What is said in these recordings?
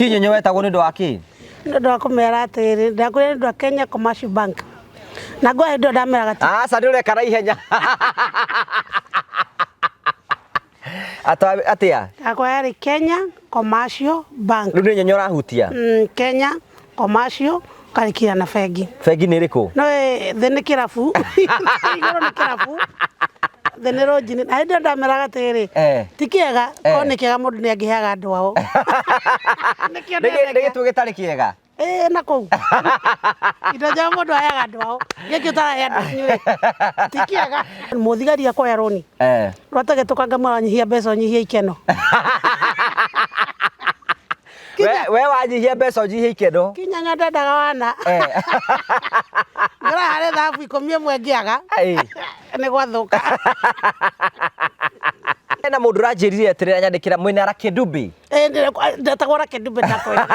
Kinyonyo wetagwo nĩ ũndũ wa kĩ? Nĩ ũndũ wa kũmera atĩrĩrĩ, ndakwĩra nĩ ũndũ wa Kenya Commercial Bank. Na ngwa hĩndĩ ĩyo ndameraga ti Aca nĩ ũreka na ihenya. Ata atĩa? Yakwa yarĩ Kenya Commercial Bank. Rĩu nĩ nyonyo ũrahutia? Kenya Commercial ũkarĩkia na bengi. Bengi nĩ ĩrĩkũ? No thĩ nĩ kĩrabu, igũrũ nĩ kĩrabu, thĩ nĩ rũnjini. Na hĩndĩ ĩyo ndameraga atĩrĩrĩ, ti kĩega, korwo nĩ kĩega mũndũ nĩ angĩheaga andũ ao. Nĩkĩo Nĩ gĩtuo gĩtarĩ kĩega? Ĩĩ na kũu. Indo njega mũndũ aheaga andũ ao. Gĩkĩ ũtarahe andũ anyu rĩ, ti kĩega. Mũthigari akoya rũni. Rwatagĩtũka ngamwĩra nyihia mbeca ũnyihie ikeno. We wanyihia mbeca ũnyihie ikeno. Kinyanya ndendaga wana. Ngora harĩ thabu 11 ngĩaga. Nĩ gwathũka. Hena mũndũ ũranjĩrire atĩrĩrĩ anyandĩkĩra mwĩna Rakidubi. Ndetagwo Rakidubi ndakwĩra.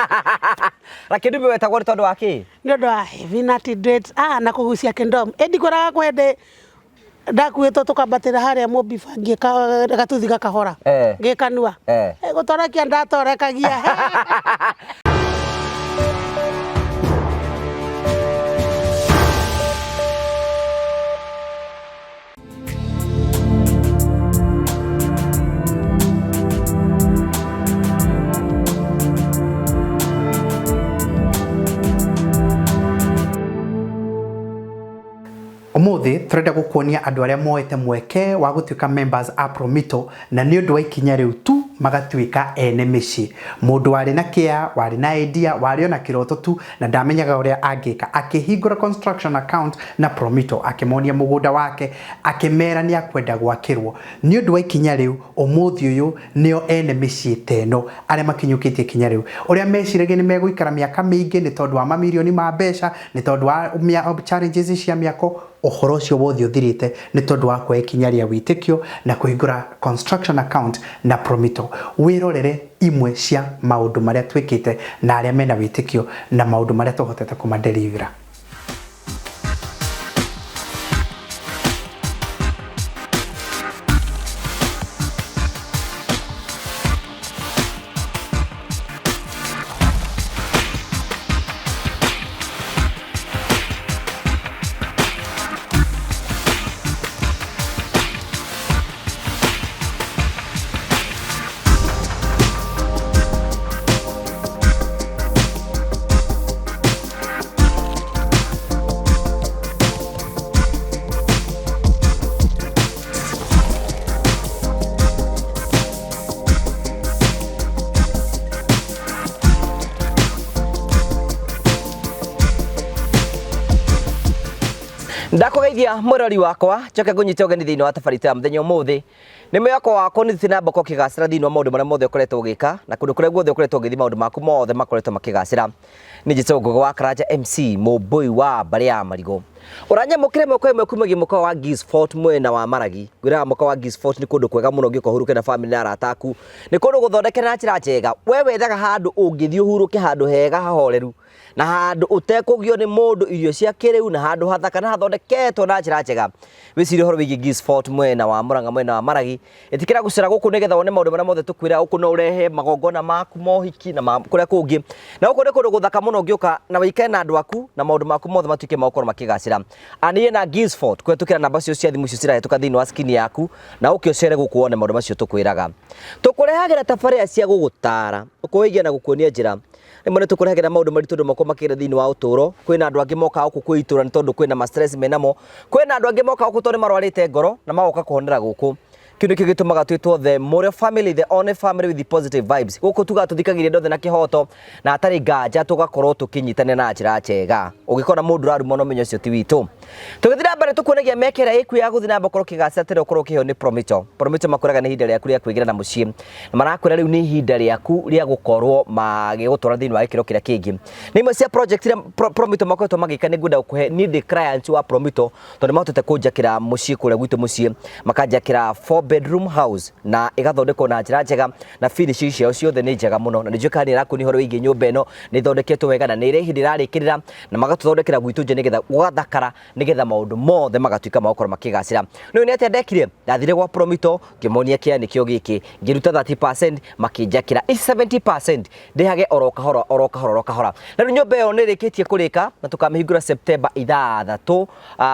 Rakidubi wetagwo nĩ tondũ wa kĩ? Nĩ ũndũ wa heavy nutty dreads na kũgucia kĩndomu. Ĩ ndikwĩraga kwĩ hĩndĩ ndakuĩtwo tũkambatĩra harĩa Mũmbi bangi gatuthi gakahora gĩkanua. Gũtorekia ndatorekagia. Ũmũthĩ tũrenda gũkuonia andũ arĩa moete mweke wa gũtuĩka members a Promito na nĩ ũndũ wa ikinya rĩu tu magatuĩka ene mĩciĩ. Mũndũ warĩ na kĩa, warĩ na idea, warĩ ona kĩroto tu na ndamenyaga ũrĩa angĩka, akĩhingũra construction account na Promito, akĩmonia mũgũnda wake, akĩmera nĩ akwenda gwakĩrwo. Nĩ ũndũ wa ikinya rĩu, ũmũthĩ ũyũ nĩo ene mĩciĩ ta ĩno arĩa makinyũkĩtie ikinya rĩu. Ũrĩa meciragia nĩ megũikara mĩaka mĩingĩ nĩ tondũ wa mamirioni ma mbeca, nĩ tondũ wa challenges cia mĩako, ũhoro ũcio wothe ũthirĩte nĩ tondũ wa kuoya ikinya rĩa wĩtĩkio na kũhingũra construction account na Promito. Wĩrorere imwe cia maũndũ marĩa twĩkĩte na arĩa mena wĩtĩkio na maũndũ marĩa tũhotete kũmaderivera. Ndakũgeithia mwĩrori wakwa njoke ngũnyite ũgeni thĩinĩ wa tabarĩra ya mũthenya ũmũthĩ nĩ mwĩhoko wakwa nĩ thiĩte na mbere ũkĩgacĩra thĩinĩ wa maũndũ marĩa mothe ũkoretwo ũgĩka na kũndũ kũrĩa guothe ũkoretwo ũgĩthiĩ maũndũ maku mothe makoretwo makĩgacĩra. Nĩ njĩtagwo Ngũgĩ wa Karanja MC mũmbũi wa mbarĩ ya Marigũ. Ũranyamũkĩra ĩmwe kwa ĩmwe kumagia mũkawa wa Geese Fort mwena wa Maragi. Ngwĩraga mũkawa wa Geese Fort nĩ kũndũ kwega mũno ũngĩũka ũhurũke na famĩlĩ na arata aku. Nĩ kũndũ gũthondeke na njĩra njega. We wethaga handũ ũngĩthiĩ ũhurũke handũ hega hahoreru na handũ ũtekũgio nĩ mũndũ irio cia kĩrĩu na handũ hathaka na hathondeketwo na njĩra njega. Wĩcirie ũhoro wĩgiĩ Geese Fort mwena wa Murang'a mwena wa Maragi. Ĩtĩkĩra gũcera gũkũ nĩgetha wone maũndũ marĩa mothe tũkwĩra gũkũ no ũrehe magongona maku ma ũhiki na ma kũrĩa kũngĩ. Na gũkũ nĩ kũndũ gũthaka mũno ũngĩũka na wĩikare na andũ aku na maũndũ maku mothe matuĩke ma gũkorwo makĩgacĩra. Ania na Gisfort kũhetũkĩra namba cio cia thimũ icio cirahĩtũka thĩinĩ wa screen yaku na ũke ũcere gũkũ wone maũndũ macio tũkwĩraga. Tũkũrehagĩra tabarĩra cia gũgũtara, gũkũĩgia na gũkuonia njĩra. Rĩmwe nĩ tũkũrehagĩra maũndũ maritũ andũ makorwo makĩgera thĩinĩ wa ũtũũro. Kwĩna andũ angĩ mokaga gũkũ kwĩitũra nĩ tondũ kwĩna ma stress menamo. Kwĩna andũ angĩ mokaga gũkũ tondũ nĩ marwarĩte ngoro na magoka kũhonera gũkũ. Kĩu nĩkĩo gĩtũmaga twĩtwo the Mũrĩo family, the only family with the positive vibes. Gũkũ tugaga tũthikagĩrĩria andũ othe na kĩhoto na hatarĩ nganja tũgakorwo tũkĩnyitanĩra na njĩra njega. Ũngĩkona mũndũ ũraruma no ũmenye ũcio ti witũ. Tũgĩthiĩ na mbere tũkuonagia mĩeke ĩrĩa ĩkuo ya gũthiĩ na mbere gũkorwo ũkĩgacĩra tene ũkorwo ũkĩheo nĩ Promito. Promito makwĩraga nĩ ihinda rĩaku rĩa kwĩgĩra na mũciĩ. Na marakwĩra rĩu nĩ ihinda rĩaku rĩa gũkorwo magĩgũtwara thĩinĩ wa gĩkĩro kĩrĩa kĩngĩ. Nĩ imwe cia project iria Promito makoretwo magĩka nĩ ngwenda gũkũhe niĩ ndĩ client wa Promito tondũ nĩ mahotete kũnjakĩra mũciĩ kũrĩa gwitũ mũciĩ makanjakĩra 4 Bedroom house na ĩgathondekwo na njĩra njega na finish ciao ciothe nĩ njega mũno, na nĩ njũĩ kana nĩ ĩrakuonia ũhoro wĩgiĩ nyũmba ĩno nĩ ĩthondeketwo wega na nĩ ĩrĩ ihinda ĩrarĩkĩrĩra na magatũthondekera gwitũ nja nĩgetha gũgathakara nĩgetha maũndũ mothe magatuĩka ma gũkorwo makĩgacĩra. Nĩ nĩ atĩa ndekire? Ndathire gwa Promito ngĩmonia kĩa nĩkĩo gĩkĩ, ngĩruta 30% makĩnjakĩra 70% ndĩhage oro kahora oro kahora oro kahora. Na rĩu nyũmba ĩyo nĩ ĩrĩkĩtie kũrĩka na tũkamĩhingũra September 6,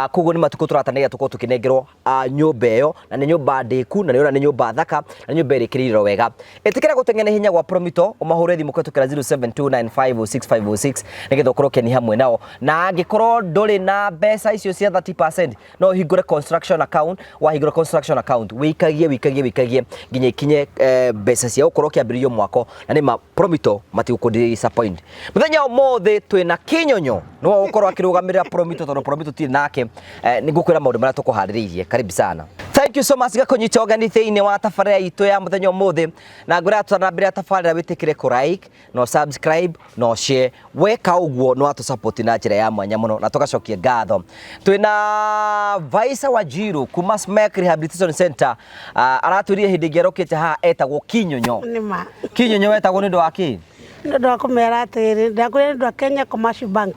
koguo nĩ matukũ tũratana tũkorwo tũkĩnengerwo nyũmba ĩyo, na nĩ nyũmba ndĩku na nĩ ũrona nĩ nyũmba thaka na nyũmba ĩrĩkĩrĩirwo wega. Ĩtĩkĩra gũteng'era ihenya gwa Promito, ũmahũre thimũ kũhetũkĩra 0729506506 nĩgetha ũkorwo ũkĩani hamwe nao, na angĩkorwo ndũrĩ na mbeca icio cia 30% no ũhingũre construction account. Wahingũra construction account wĩikagie wĩikagie wĩikagie nginya ikinye mbeca cia gũkorwo ũkĩambĩrĩria mwako, na nĩ ma Promito matigũkũ disappoint. Mũthenya ũmũthĩ twĩna Kĩnyonyo nĩwe ũgũkorwo akĩrũgamĩrĩra Promito tondũ Promito tirĩ nake. Nĩ ngũkwĩra maũndũ marĩa tũkũharĩrĩirie. Karibu sana. Thank you so much gakũnyita ũgeni thĩinĩ wa tabarĩra itũ ya mũthenya ũmũthĩ, na ngwĩra tũtanambĩrĩria tabarĩra wĩtĩkĩre kũ like no subscribe no share. Weka ũguo nĩ watũ support na njĩra ya mwanya mũno na tũgacokia ngatho. Twĩna Vaisa Wanjiru kuma Smek Rehabilitation Center. Aratwĩrire hĩndĩ ĩngĩ arokĩte haha etagwo Kinyonyo. Nĩma. Kinyonyo wetagwo nĩ ũndũ wa kĩ? Nĩ ũndũ wa kũmera atĩrĩrĩ, ndakwĩra nĩ ũndũ wa Kenya Commercial Bank.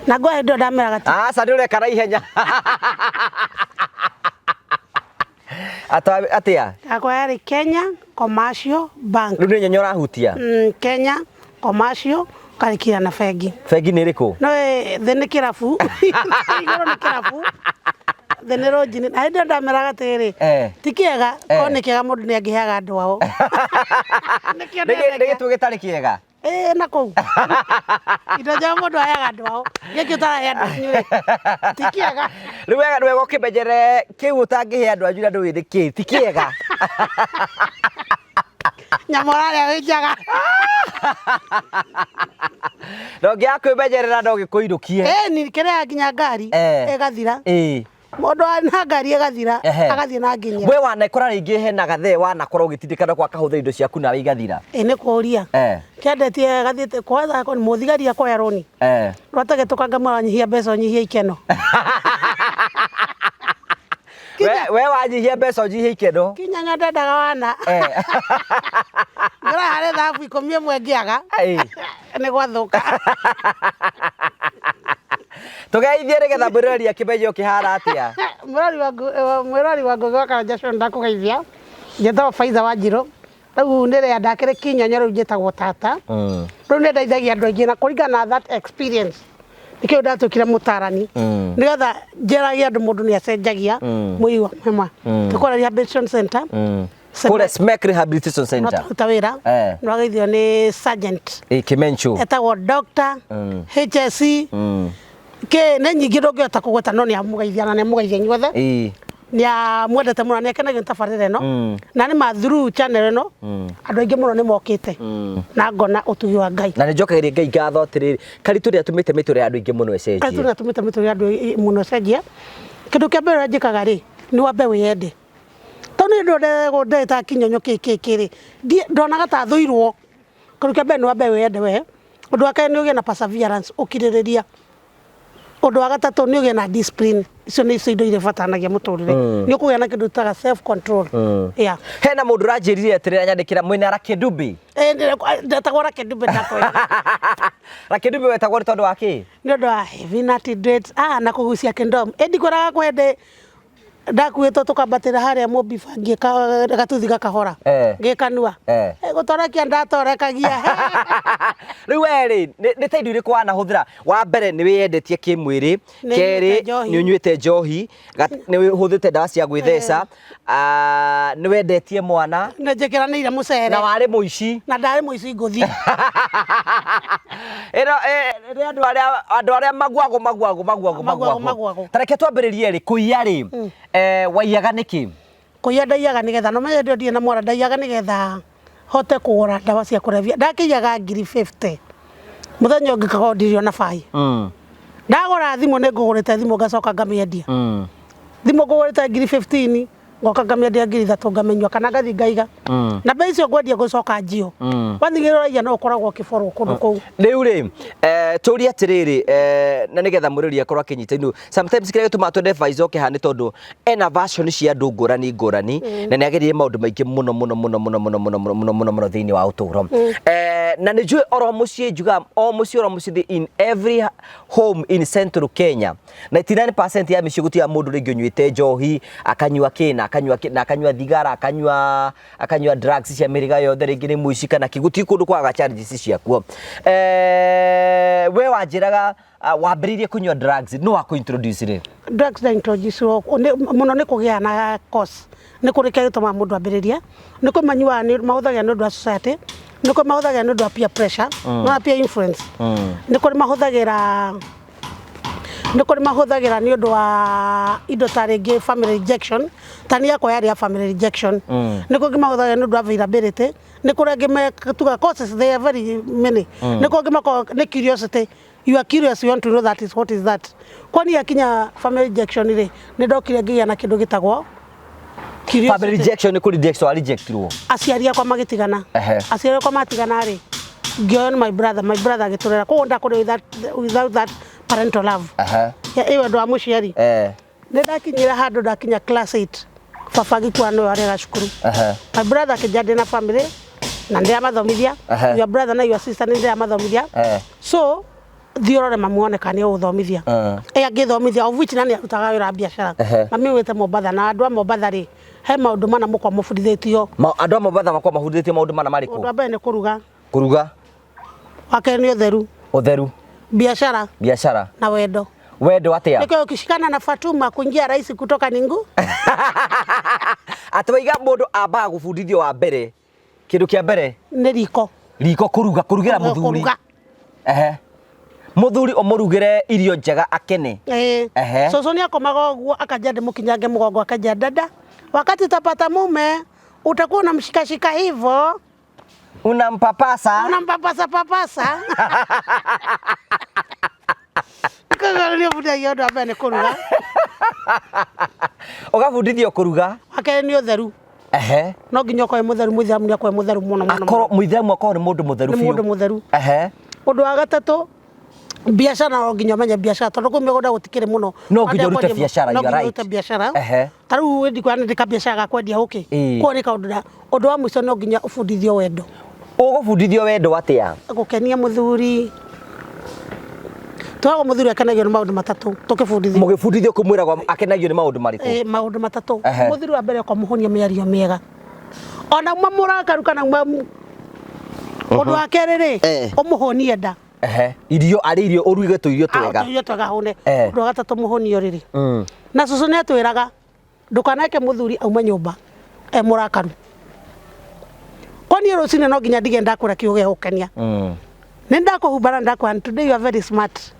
Na ngwa hĩndĩ ĩyo ndameraga Aca nĩ ũreka na ihenya. Atĩa? Yakwa yarĩ Kenya Commercial Bank. Rĩu nĩ nyonyo ũrahutia? Kenya Commercial karĩkira na bengi. Bengi nĩ ĩrĩkũ? No thĩ nĩ kĩrabu. Igũrũ nĩ kĩrabu. Thĩ nĩ rũnjini. Na hĩndĩ ĩyo ndameraga atĩrĩrĩ, ti kĩega, korwo nĩ kĩega mũndũ nĩ angĩheaga andũ ao. Nĩ gĩtuo gĩtarĩ kĩega? Ĩĩ na kũu. Indo njega mũndũ aheaga andũ ao. Gĩkĩ ũtarahe andũ anyu rĩ, ti kĩega. Rĩu wega nĩ wega ũkĩmenyere kĩu ũtangĩhe andũ anyu na ndũĩ nĩ kĩ, ti kĩega. Nyama ũrarĩa wĩ njaga. Na ũngĩaga kwĩmenyerera no gĩkũinũkie. Ĩni kĩrĩa nginya ngari ĩgathira. Mũndũ na ngari ĩgathira, agathiĩ na nginya. We wanekora rĩngĩ hena gathee wanakora ũgĩtindĩkana kwa kahũthĩra indo ciaku nawe igathira? Ĩ nĩ kũria. Kĩendetie gathiĩte kwanza mũthigari akoya rũni. Rwatagĩtũka ngamwĩra nyihia mbeca ũnyihie ikeno. We wanyihia mbeca ũnyihie ikeno. Kinyanya ndendaga wana. Ngora harĩ thabu 11 ngĩaga. Nĩ gwathũka. Tũgeithie nĩgetha mwĩroreri akĩmenye ũkĩhana atĩa. Mwĩrori wa Ngũgĩ wa Karanja Show ndakũgeithia. Njĩtagwo Faiza Wanjirũ. Rĩu nĩrĩa ndakĩrĩ Kinyonyo rĩu njĩtagwo tata. Rĩu nĩ ndeithagia andũ aingĩ na kũringana na that experience nĩkĩo ndatuĩkire mũtarani. Nĩgetha njĩragie andũ mũndũ nĩ acenjagia mũigi wa mema. Tũkorwo rehabilitation center. Kũrĩa Smek Rehabilitation Center. No tũruta wĩra. Nĩ wageithio nĩ sergeant. Kĩmencho. Etagwo Doctor HSC. Kĩ nĩ nyingĩ ndũngĩhota kũgweta no nĩ amũgeithia na nĩ amũgeithia inyuothe. Nĩ amwendete mũno nĩ akenagio nĩ tabarĩra ĩno. Na nĩ ma through channel ĩno andũ aingĩ mũno nĩ mokĩte. Na ngona ũtugi wa Ngai. Na nĩ njokagĩria Ngai ngatho atĩrĩrĩ, Karitũ nĩ atũmĩte mĩtũrĩre ya andũ aingĩ mũno ĩcenjie. Karitũ nĩ atũmĩte mĩtũrĩre ya andũ mũno ĩcenjie. Kĩndũ kĩa mbere ũrĩa njĩkaga rĩ, nĩ wambe wĩyende. Tondũ nĩ ndona ndeta Kinyonyo kĩ kĩ kĩ rĩ, ndonaga ta thũirwo. Kĩndũ kĩa mbere nĩ wambe wĩyende we. Ũndũ wa kerĩ nĩ ũgĩe na perseverance, ũkirĩrĩria. Ũndũ wa gatatũ nĩ ũgĩe na discipline. Icio nĩcio indo iria ibataranagia mũtũrĩre. Nĩ ũkũgĩa na kĩndũ twĩtaga self control. Yeah. Hena mũndũ ũranjĩrire atĩrĩrĩ anyandĩkĩra mwĩna Rakedumbi. Ndetagwo Rakedumbi ndakwĩra. Rakedumbi wetagwo nĩ tondũ wa kĩ? Nĩ ũndũ wa heavy nutty dreads, na kũgucia kĩndomu. Ĩ ndikwĩraga kwĩ hĩndĩ ndakuĩtwo tũkambatĩra harĩa mũmbibangie gatuthi gakahora gĩkanua. Gũtorekia ndatorekagia. Rĩu we rĩ, nĩ ta indo irĩkũ wanahũthĩra? Wa mbere nĩ wĩyendetie kĩmwĩrĩ, kerĩ nĩ ũnyuĩte njohi, nĩ ũhũthĩte ndawa cia gwĩtheca, nĩ wendetie mwana. Nĩ njĩkĩranĩire mũcere. Na warĩ mũici. Na ndarĩ mũici ngũthi. Ĩno nĩ andũ arĩa maguagwo maguagwo maguagwo maguagwo. Ta reke twambĩrĩrie rĩ, kũiya rĩ, waiyaga nĩkĩ? Kũiya ndaiyaga nĩgetha, no menye ndio na mwara, ndaiyaga nĩgetha hote kũgũra ndawa cia kũrebia. Ndakĩiyaga ngiri 50. Mũthenya ũngĩ ngakorwo ndirĩ ona bai. Ndagũra thimũ nĩ ngũgũrĩte thimũ ngacoka ngamĩendia. Thimũ ngũgũrĩte ngiri 15. Ngoka ngamĩendia 3,000 ngamĩnyua kana ngathiĩ ngaiga. Na mbei icio ngwendia ngũcoka njio. Wathiĩ ũraiya no ũkoragwo ũkĩborwo kũndũ kũu. Rĩu rĩ, tũrie atĩrĩrĩ, na nĩgetha mũrĩri akorwo akĩnyita inu sometimes kĩrĩa gĩtũmaga twende Faiza oke haha nĩ tondũ ena version cia andũ ngũrani ngũrani, na nĩ agereire maũndũ maingĩ mũno mũno mũno mũno mũno mũno mũno mũno mũno mũno thĩinĩ wa ũtũũro. Na nĩ njũĩ oro mũciĩ, njugaga o mũciĩ oro mũciĩ, in every home in Central Kenya, 99% ya mĩciĩ gũtiga mũndũ rĩngĩ ũnyuĩte njohi, akanyua kĩ na akanyua kĩ na akanyua thigara, akanyua drugs cia mĩhĩrĩga yothe, rĩngĩ nĩ mũici kana kĩ, gũtirĩ kũndũ kwagaga challenges ciakuo. We wanjĩraga wambĩrĩirie kũnyua drugs, nũ wakũ introduce rĩ? Drugs na introduce mũno nĩ kũgĩa na course, nĩ kũrĩ kĩrĩa gĩtũmaga mũndũ ambĩrĩrie, nĩ kũrĩ manyuaga nĩ mahũthagĩra nĩ ũndũ wa society, nĩ kũrĩ mahũthagĩra nĩ ũndũ wa peer pressure, na peer influence, nĩ kũrĩ mahũthagĩra nĩ ũndũ wa indo ta rĩngĩ family rejection, ta niĩ yakwa yarĩ ya family rejection. Nĩ kũngĩ mahũthagĩra nĩ ũndũ wa availability, nĩ kũrĩ angĩ tuga causes, they are very many. Nĩ kũngĩ makoragwo nĩ curiosity, you are curious, you want to know that is what is that. Kwani yakinya family rejection rĩ, nĩ ndokire ngĩgĩa na kĩndũ gĩtagwo family curiosity. Rejection nĩ kũ reject wa rejectirwo? Aciari akwa magĩtigana. Aciari akwa matigana rĩ, ngĩoywo nĩ my brother agĩtũrera, koguo ndakũrĩ without that parental love. Ya ĩyo ũndũ wa mũciari. Nĩ ndakinyire handũ ndakinya class 8, baba agĩkua, nĩwe warĩaga cukuru. My brother akĩnja ndĩ na family na ndĩramathomithia. Your brother na your sister nĩ ndĩramathomithia. So thiĩ ũrore mami wone kana nĩ ũgũthomithia. Ĩ angĩthomithia, of which na nĩ arutaga wĩra wa biacara. Mami wĩte Mombatha, na andũ a Mombatha rĩ, he maũndũ mana mũkoragwo mũbundithĩtio. Andũ a Mombatha makoragwo mahundithĩtio maũndũ mana Ũndũ marĩkũ? Wa mbere nĩ kũruga. Kũruga. Wa kerĩ nĩ ũtheru. Ũtheru. Biacara. Biacara. Na wendo. Wendo atĩa? Nĩkĩo ukishikana na Fatuma kuingia rahisi, kutoka ni ngumu. Atĩ waiga mũndũ ambaga gũbundithio wa mbere, kĩndũ kĩa mbere? Nĩ riko. Riko, kũruga, kũrugĩra mũthuri. Kũruga. Mũthuri ũmũrugĩre irio njega akene. Eh. Cũcũ nĩ akomaga ũguo akanja ndĩmũkinyange mũgongo, akanja, "Dada, wakati utapata mume utakuwa unamshikashika hivyo." Unampapasa. Unampapasa papasa. Koguo nĩ ũbundithagio ũndũ wa mbere nĩ kũruga. Ũgabundithio kũruga. Wa kerĩ nĩ ũtheru. No nginya ũkorwo wĩ mũtheru, mũithĩramu nĩ akorwo wĩ mũtheru mũno mũno. Akorwo mũithĩramu akorwo nĩ mũndũ mũtheru Nĩ biũ. Mũndũ mũtheru. Ũndũ wa gatatũ, biacara, no nginya ũmenye biacara tondũ kũu mĩgũnda gũtikĩrĩ mũno. No nginya ũrute biacara, No you are nginya right. ũrute biacara. Ta rĩu ndikuona ndĩ kabiacara ga kwendia ũkĩ. Koguo nĩ kaũndũ na ũndũ wa mũico, no nginya ũbundithio wendo. Ũgũbundithio wendo atĩa? Gũkenia mũthuri. Twagwo mũthuri akenagio nĩ maũndũ matatũ tũkĩbundithio. Mũgĩbundithio kũmwĩragwo akenagio nĩ maũndũ marĩkũ? Maũndũ matatũ. Mũthuri wa mbere, ũkamũhũnia mĩario mĩega ona uma mũrakaru kana uma. Ũndũ wa kerĩ rĩ, ũmũhũnie nda. Irio, arĩ irio, ũruge tũirio twega. Tũirio twega hũne. Ũndũ wa gatatũ, mũhũnie ũrĩrĩ. Na cũcũ nĩ atwĩraga ndũkaneke mũthuri aume nyũmba e mũrakaru, ko niĩ rũcinĩ no nginya ndige ndakũra kiugo gĩa gũkenia. Nĩ ndakũhumbana, ndakũra, "Today you are very smart."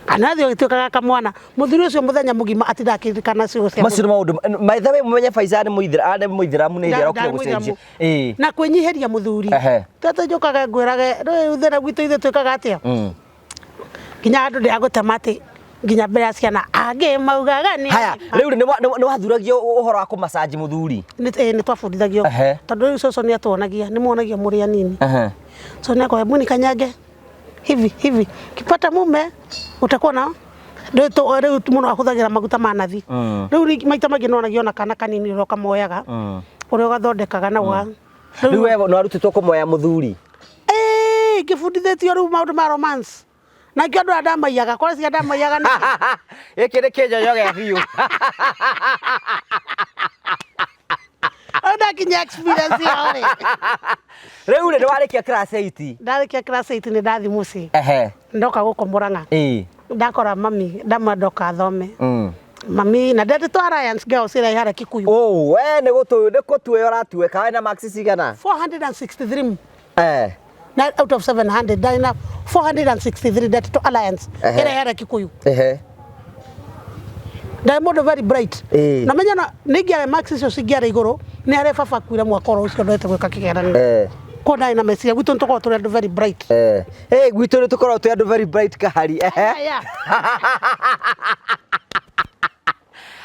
Kana thiĩ ũgĩtuĩkaga kamwana, mũthuri ũcio mũthenya mũgima atinda akĩririkana ciugo cia Macio nĩ maũndũ by the way, mũmenye Faiza nĩ mũithĩra, nĩ mũithĩramu, nĩ hĩndĩ arokire Ndarĩ gũcenjia. Mũithĩramu. Na kwĩnyihĩria mũthuri. Tete njũkaga ngwĩrage rĩu thĩna gwitũ ithuĩ twĩkaga atĩa, nginya handũ ndĩragũtema atĩ nginya mbere ya ciana angĩ maugaga nĩ Haya, rĩu rĩ, nĩ wathuragio ũhoro wa kũmacaji mũthuri? Nĩ twabundithagio. Tondũ rĩu cũcũ nĩ atuonagia, nĩ muonagia mũrĩ anini. So nĩ akoya mwini kanyange hivi hivi, kipata mume utakuwa na rĩu rĩu mũno ahũthagĩra maguta ma nathi. Rĩu maita maingĩ nĩwonagia ona kana kanini ũrĩa ũkamoyaga, ũrĩa ũgathondekaga na ũga Rĩu we nĩ warutĩtwo kũmoya mũthuri? Ĩĩ, ngĩbundithĩtio rĩu maũndũ ma romance, na kĩo andũ aya ndamaiyaga kora cia ndamaiyaga nĩkĩ? Gĩkĩ nĩ kĩnyonyo gĩa biũ. Rĩu ndakinya experience yao rĩ. Rĩu rĩ, nĩ warĩkia class 8? Ndarĩkia class 8 nĩ ndathi mũciĩ. Ndoka gũkũ Mũrang'a. Ndakora mami, ndamwĩra ndoka thome. Mami na ndetĩtwo Alliance Girls ĩrĩa ĩharĩa Kikuyu. Oh, we nĩ gũtũ nĩ gũtuĩo ũratuĩka we na marks cigana? 463. Na out of 700 ndarĩ na 463, ndetĩtwo Alliance ĩrĩa ĩharĩa Kikuyu. Ndarĩ mũndũ very bright. Na menya na nĩ ingĩarĩ marks icio cingĩarĩ igũrũ, nĩ harĩa baba akuire mwaka oro ũcio ndonete gwĩka kĩgeranio. Koguo ndarĩ na meciria, gwitũ nĩ tũkoragwo tũrĩ andũ very bright. Hey, gwitũ nĩ tũkoragwo twĩ andũ very bright kahari. Aya.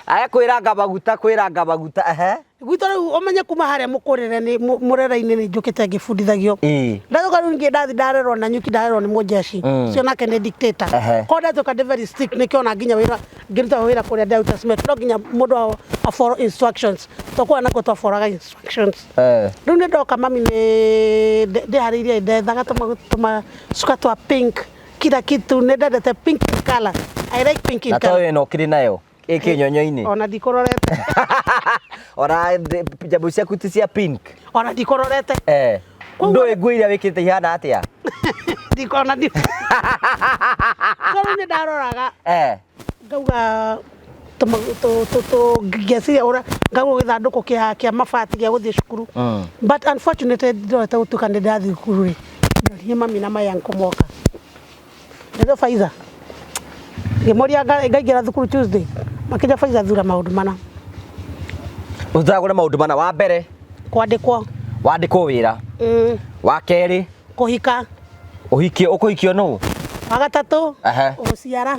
Aya kwĩranga maguta, kwĩranga maguta, ehe. Gwitũ rĩu ũmenye kuma harĩa mũkũrĩre nĩ mũrere-inĩ nĩ njũkĩte ngĩbundithagio. Ndacoka rĩu ningĩ ndathi ndarerwo na nyuki, ndarerwo nĩ mũnjeshi ũcio nake nĩ dictator. Korwo ndatuĩka ndĩ very strict, nĩkĩo ona nginya wĩra ngĩruta wĩra kũrĩa ndĩraruta cement, no nginya mũndũ a follow instructions, tondũ kũrĩa nakuo twaboraga instructions. Rĩu nĩ ndoka mami nĩ ndĩharĩirie, ndethaga tũmacuka twa pink, kila kitu, nĩ ndendete pink in color. I like pink in Na to color. ĩno ũkĩrĩ nayo ĩ kĩnyonyo-inĩ. Ona ndikũrorete. Ona njambu ciaku ti cia pink. Ona ndikũrorete. Ndũĩ nguo iria wĩkĩrĩte ihana atĩa? Ndikona ndi. So rĩu nĩ ndaroraga. Ngauga ngeciria ũrĩa ngagũra gĩthandũkũ kĩa mabati gĩa gũthiĩ cukuru. But unfortunately ndorete gũtuĩka nĩ ndathiĩ cukuru rĩ, ndorire mami na my uncle moka. Ndĩrĩ Faiza. Ngĩmoria ngaingĩra thukuru Tuesday. Makĩnja Faiza thura maũndũ mana. Ũthagũre maũndũ mana. Wa mbere? Kwandĩkwo. Wandĩkwo wĩra. Wa kerĩ? Kũhika. Ũhikio, ũkũhikio nũ? Wa gatatũ? Gũciara.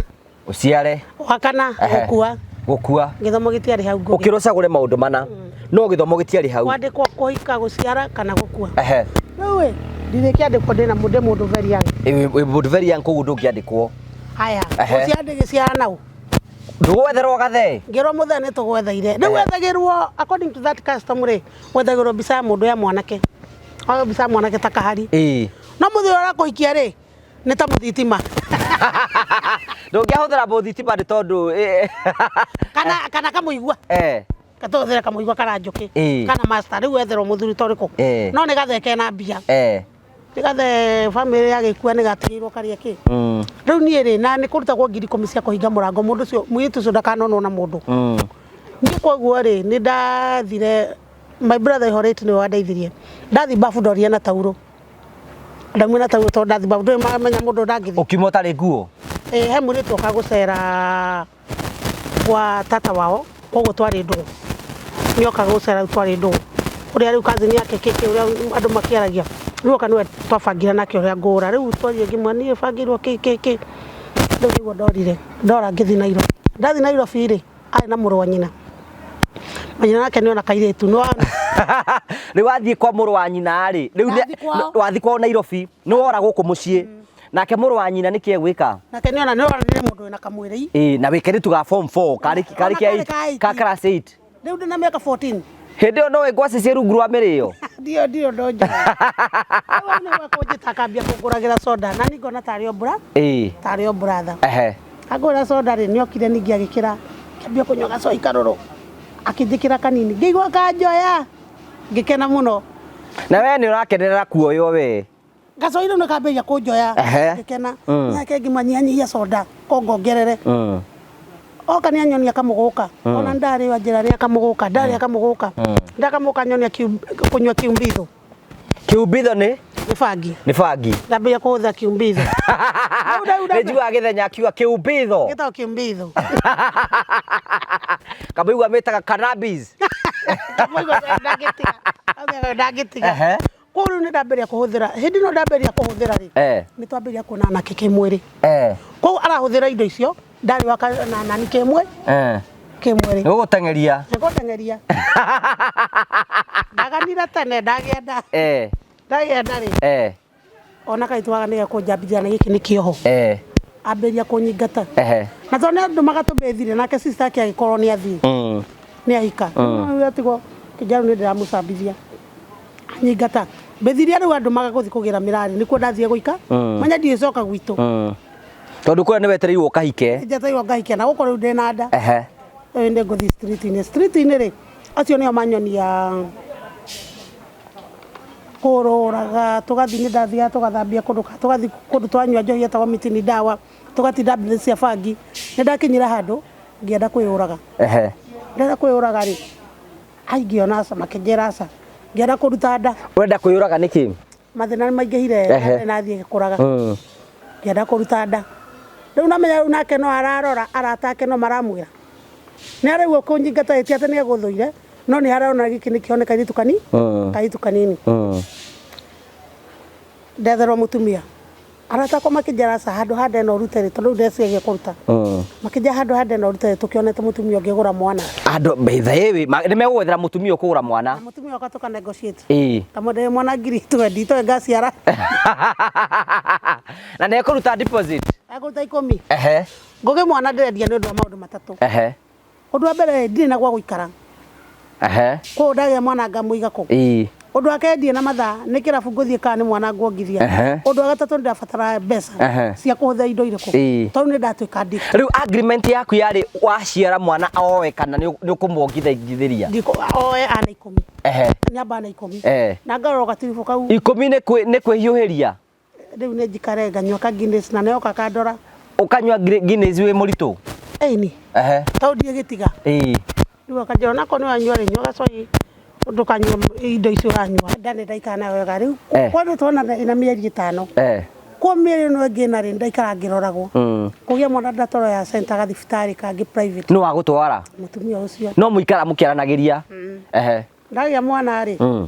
Ũciare. Wa kana? Gũkua. Gũkua. Gĩthomo gĩtiarĩ hau ngũgĩ. Ũkĩrwo ũcagũre maũndũ mana. No gĩthomo gĩtiarĩ hau. Kwandĩkwo, kũhika, gũciara kana gũkua. Rĩu ĩ, ndirĩ kĩandĩkwo ndĩna mũndũ, mũndũ very young. Ĩ, wĩ mũndũ very young koguo ndũngĩandĩkwo. Haya, gũciara ndĩgĩciara nau. Ndũgwetherwo gathee? Ngĩrwo mũthee nĩ tũgwetheire. Rĩu wethagĩrwo according to that custom rĩ, wethagĩrwo mbica ya mũndũ ya mwanake. Oyo mbica ya mwanake ta kahari. No mũthee ũrĩa ũrakũhikia rĩ, nĩ ta mũthitima. Ndũngĩahũthĩra mũthitima nĩ tondũ, Kana kamũigua. Katũhũthĩra kamũigua kana njũkĩ. Kana master. Rĩu wetherwo mũthuri ta ũrĩkũ? No nĩ gathee kena mbia. Nĩ gathee bamĩrĩ yagĩkua nĩ gatigĩirwo karĩa kĩ. Rĩu niĩ rĩ, na nĩ kũrutagwo ngiri ikũmi cia kũhinga mũrango, mũndũ ũcio, mũirĩtu ũcio ndakanonwo na mũndũ. Niĩ koguo rĩ, nĩ ndathire, my brother Ihoreti nĩwe wandeithirie. Ndathi babu ndorire na taurũ. Ndaumire na taurũ tondũ ndathi babu, ndũĩ mamenya mũndũ ndangĩthiĩ. Ũkiuma ũtarĩ nguo? Ĩĩ, he mũirĩtu oka gũcera kwa tata wao, koguo twarĩ ndũgũ. Nĩoka gũcera rĩu twarĩ ndũgũ. Ũrĩa rĩu cousin yake kĩkĩ ũrĩa andũ makĩaragia. Rĩu oka nĩwe twabangire nake ũrĩa ngũra. Rĩu twarie ngĩmwĩra niĩ bangĩirwo kĩ kĩ kĩ. Rĩu nĩguo ndorire. Ndora ngĩthiĩ Nairobi. Ndathiĩ Nairobi rĩ, arĩ na mũrũ wa nyina. Manyina nake nĩona kairĩtu. Rĩu wathiĩ kwa mũrũ wa nyina rĩ, rĩu Ndathiĩ kwao. wathiĩ kwao Nairobi, nĩ wora gũkũ mũciĩ. Nake mũrũ wa nyina nĩkĩ egwĩka? Nake nĩona nĩona nĩ mũndũ wĩna kamwĩrĩ. Ĩĩ, na wĩ kairĩtu ga form 4, karĩ Ona kĩa karĩ eight, ka eight. ka class 8. Rĩu ndĩna mĩaka 14. Hĩndĩ ĩyo no wĩ ngwacĩ ciĩ rungu rwa mĩrĩo? Ndio, ndio, ndo njũĩ. Rĩu nĩwe kũnjĩta akambia kũngũragĩra soda, na niĩ ngona tarĩ o tarĩ o brother. Angũrĩra soda rĩ, nĩokire ningĩ agĩkĩra, akĩambia kũnyua gacoi karũrũ. Akĩnjĩkĩra kanini, ngĩigua kanjoya, ngĩkena mũno. Na we nĩ ũrakenerera kuoywo we? Gacoi rĩu nĩkambĩrĩria kũnjoya, ngĩkena. Nake ngĩmanyihanyihia soda, ko ngongerere. Oka nĩ anyonia kamũgũka. Ona ndarĩwa njĩra rĩa kamũgũka, ndarĩa kamũgũka. Ndakamũgũka nyonia kũnyua kiumbitho. Kiumbitho nĩ? Nĩ bangi. Nĩ bangi. Ndambĩrĩria kũhũthĩra kiumbitho. Nĩ njiguaga Gĩthenya akiuga kiumbitho. Gĩtagwo kiumbitho. Kamũigua mĩtaga cannabis. Kamũigua ndangĩtiga. Augaga ndangĩtiga. Koguo rĩu nĩ ndambĩrĩria kũhũthĩra. Hĩndĩ ĩno ndambĩrĩria kũhũthĩra rĩ, nĩ twambĩrĩria kuonana nake kĩmwĩrĩ. Koguo arahũthĩra indo icio, ndarĩ wa na nani kĩmwĩrĩ. Nĩ gũgũteng'eria. Nĩ gũteng'eria. Ndaganire tene, ndagĩa nda. Ndagĩa nda rĩ. Ona kaitũ waga nĩ gekũnjambithia na gĩkĩ nĩ kĩoho. Ambĩrĩria kũnyingata. Na tondũ nĩ andũ magatũmbĩthire, nake sister ake agĩkorwo nĩ athiĩ. Nĩ ahika. Rĩu atigwo kĩnjaru nĩ ndĩramũcambithia. Anyingata. Mbĩthirie rĩu andũ magagũthiĩ kũgĩra mĩrari, nĩkuo ndathiĩ gũika. Manya ndiĩcoka gwitũ. Tondũ kũrĩa nĩ wetereirwo ũkahike. Njetereirwo ngahike, na gũkũ rĩu ndĩna nda. Rĩu nĩ ngũthiĩ street-inĩ. Street-inĩ rĩ, acio nĩo manyonia kũrũraga, tũgathiĩ nĩ ndathiaga tũgathambia kũndũ, tũgathiĩ kũndũ twanyua njohi yetagwo mitini dawa, tũgatinda mbĩrĩra cia bangi. Nĩ ndakinyire handũ ngĩenda kwĩyũraga. Ndenda kwĩyũraga rĩ, ai ngĩona aca, makĩnjĩra aca. Ngĩenda kũruta nda. Ũrenda kwĩyũraga nĩkĩ? Mathĩna nĩ maingĩhire, nathiĩ gĩkũraga. Ngĩenda kũruta nda. Rĩu namenya rĩu nake no ararora, arata ake no maramwĩra. Nĩ araigua kũnyingata ĩti atĩ nĩ egũthũire, no nĩ arona gĩkĩ nĩ kĩoneka kairĩtu kairĩtu kanini. Ndetherwo mũtumia. Arata akwa makĩnjara ca handũ ha ndena ũrute rĩ, tondũ rĩu ndeciragia kũruta. Makĩnjĩra handũ ha ndena ũrute rĩ, tũkĩonete mũtumia ũngĩgũra mwana. Andũ by the way, nĩ megũgwethera mũtumia ũkũgũra mwana. Na mũtumia wakwa tũka negotiate. Ĩĩ. Ndamwenderia mwana ngiri twendi, itoĩ ngaciara. Na nĩ ekũruta deposit. Ekũruta ikũmi. Ehe. Ngũgĩ mwana ndĩrendia nĩ ũndũ wa maũndũ matatũ. Ehe. Ũndũ wa mbere ndirĩ na gwa gũikara. Ehe. Koguo ndagĩa mwana ngamũiga kũ? Ĩĩ. Ũndũ wa kerĩ ndirĩ na mathaa, nĩ kĩrabu ngũthiĩ kana nĩ mwana nguongithia. Ehe. Ũndũ wa gatatũ nĩ ndĩrabatara mbeca Ehe. cia kũhũthĩra indo irĩkũ? Ĩĩ. Tondũ nĩ ndatuĩka addict. Rĩu agreement yaku yarĩ waciara mwana oe kana nĩ ũkũmwongithĩria? Oe ana ikũmi. Ehe. Nyamba ana ikũmi. Eh. Na ngarora gatiribũ kau. Ikũmi nĩ kwĩhiũhĩria? Rĩu nĩ njikare nganyua ka Guinness na nĩoka kandora. Ũkanyua Guinness wĩ mũritũ? Ĩni. Ehe. Tondũ ndigĩtiga. Ĩĩ. Rĩu akanjĩra onakorwo nĩ wanyua rĩ, nyua gacoi ndũkanyue indo icio ũranyua. Nda nĩ ndaikara nayo wega rĩu. Eh. Kwani tuona ĩna mĩeri ĩtano. Eh. Kwa mĩeri ĩno ĩngĩ ĩna rĩ, ndaikara ngĩroragwo. Kũgĩa mwana ndatwarwo ya center gathibitarĩ kangĩ private. Nũ wagũtwara? Mũtumia ũcio. No mũikara mũkĩaranagĩria? Ehe. Ndagĩa mwana rĩ.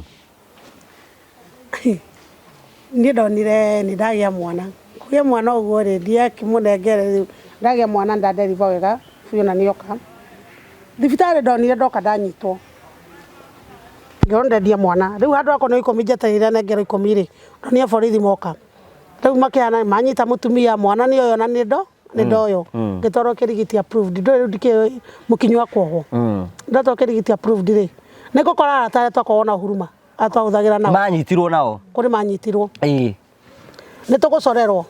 Niĩ ndonire nĩ ndagĩa mwana. Kũgĩa mwana ũguo rĩ, ndiakĩmũnengere rĩu. Ndagĩa mwana nĩ ndadeliver wega biũ na nĩoka. Thibitarĩ ndonire ndoka ndanyitwo. Ngĩrwo ndendia mwana. Rĩu handũ hakwa no ikũmi njetereire nengerwo ikũmi rĩ, ndonire borithi moka. Rĩu makĩhana manyita mũtumia mwana nĩ ũyũ na nĩ ndo nĩ ndoywo. Ngĩtwarwo Kĩrigiti approved. Ndũĩ rĩu ndikĩũĩ mũkinyo wa kuohwo. Ndatwarwo Kĩrigiti approved rĩ, nĩ ngũkora arata arĩa twakoragwo nao huruma. Atwahũthagĩra nao. Manyitirwo nao? Kũrĩ manyitirwo. Ĩĩ. Nĩ tũgũcorerwo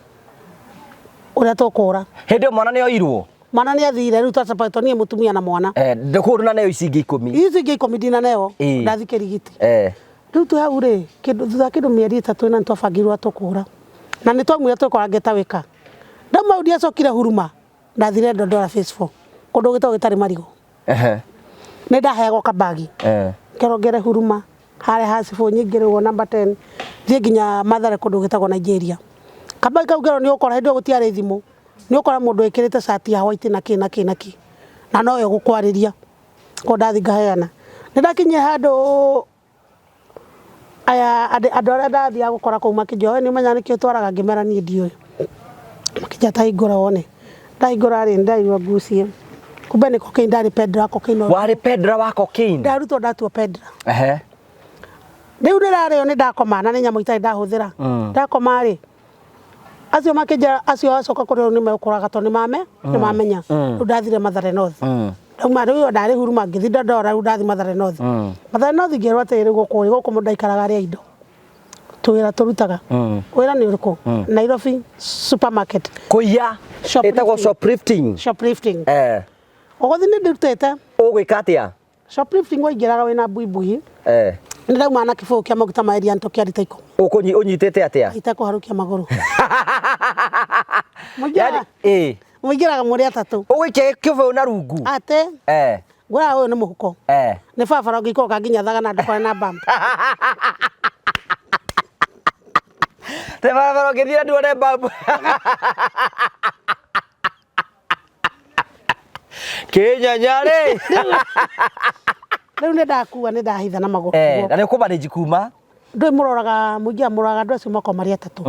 ũrĩa tũkũra. Hĩndĩ ĩyo mwana nĩ oirwo? Mwana nĩ athire rĩu twaseparatwo niĩ mũtumia na mwana. Eh, ndũkũrũ na neo ici ingĩ ikũmi. Ici ingĩ ikũmi ndinaneo. Ĩĩ. Ndathi Kĩrigiti. Eh. Rĩu twĩ hau rĩ, kĩndũ thutha wa kĩndũ mĩeri ĩtatũ ĩna nĩ twabangirwo tũkũra. Na nĩ twaumire twĩkora ngĩta wĩka. Ndauma hau ndiacokire huruma. Ndathire Dandora phase 4. Kũndũ gwĩtagwo gĩtarĩ marigũ. Ehe. Nĩ ndaheagwo kabagi. Eh. Ngerwo ngere huruma harĩa ha cibũ nyingĩ rĩu namba 10 thiĩ nginya Mathare kũndũ gwĩtagwo Nigeria. Kabagi kau ngerwo nĩ ũkora hĩndĩ ĩyo gũtiarĩ thimũ. Nĩ ũkora mũndũ wĩkĩrĩte cati ya white na kĩ na kĩ na kĩ. Na nowe ũgũkwarĩria. Koguo ndathiĩ ngaheana. Nĩ ndakinyire handũ aya andũ arĩa ndathiaga gũkora kũu makĩnjũria we nĩ ũmenyaga nĩkĩo ũtwaraga ngĩmera niĩ ndiũĩ. Makĩnjĩra ta hingũra wone. Ndahingũra rĩ ndĩraigua ngucie. Kumbe nĩ cocaine ndarĩ peddler wa cocaine. Warĩ peddler wa cocaine? Ndarutwo ndatuo peddler. Ehe. Rĩu ndĩrarĩo nĩ ndakoma na nĩ nyamũ itarĩ ndahũthĩra. Ndakoma rĩ acio makĩnjĩra acio acoka kũrĩ o nĩ megũkũraga tondũ nĩ mame nĩ mamenya. Rĩu ndathire Mathare North. Ndauma rĩu ndarĩ huruma ngĩthiĩ Dandora rĩu ndathi Mathare North. Mathare North ngĩrwo atĩrĩrĩ rĩu gũkũ rĩ gũkũ mũndũ aikaraga arĩa indo. Tũwĩra tũrutaga. Wĩra nĩ ũrĩkũ? Nairobi supermarket. Kũiya. Shoplifting. Ĩtagwo shoplifting. Shoplifting. Eh. Ũgũthiĩ nĩ ndĩrutĩte. Ũgwĩka atĩa? Shoplifting waingĩraga wĩna mbuibui. Eh. Nĩ ndauma na kĩbũyũ kĩa maguta ma Elianto kĩa rita ikũmi. Ũkũnyi ũnyitĩte atĩa? Itekũharũkia magũrũ. Yaani, ĩĩ. Mũingĩraga mũrĩ atatũ. Ũgũikia kĩbũyũ na rungu? Atĩ. Eh. Ngũraga ũyũ nĩ mũhuko. Eh. Nĩ barabara ũngĩikũrũka nginya thagana ndũkore na bump. Te barabara ũngĩthiĩ nduone bump. Kĩnyanya rĩ. Rĩu nĩ ndakua nĩ ndahitha na magũrũ. Eh, na nĩ ũkũmanage kuma? Ndũĩ mũroraga mũingĩ mũroraga andũ acio makoragwo marĩ atatũ.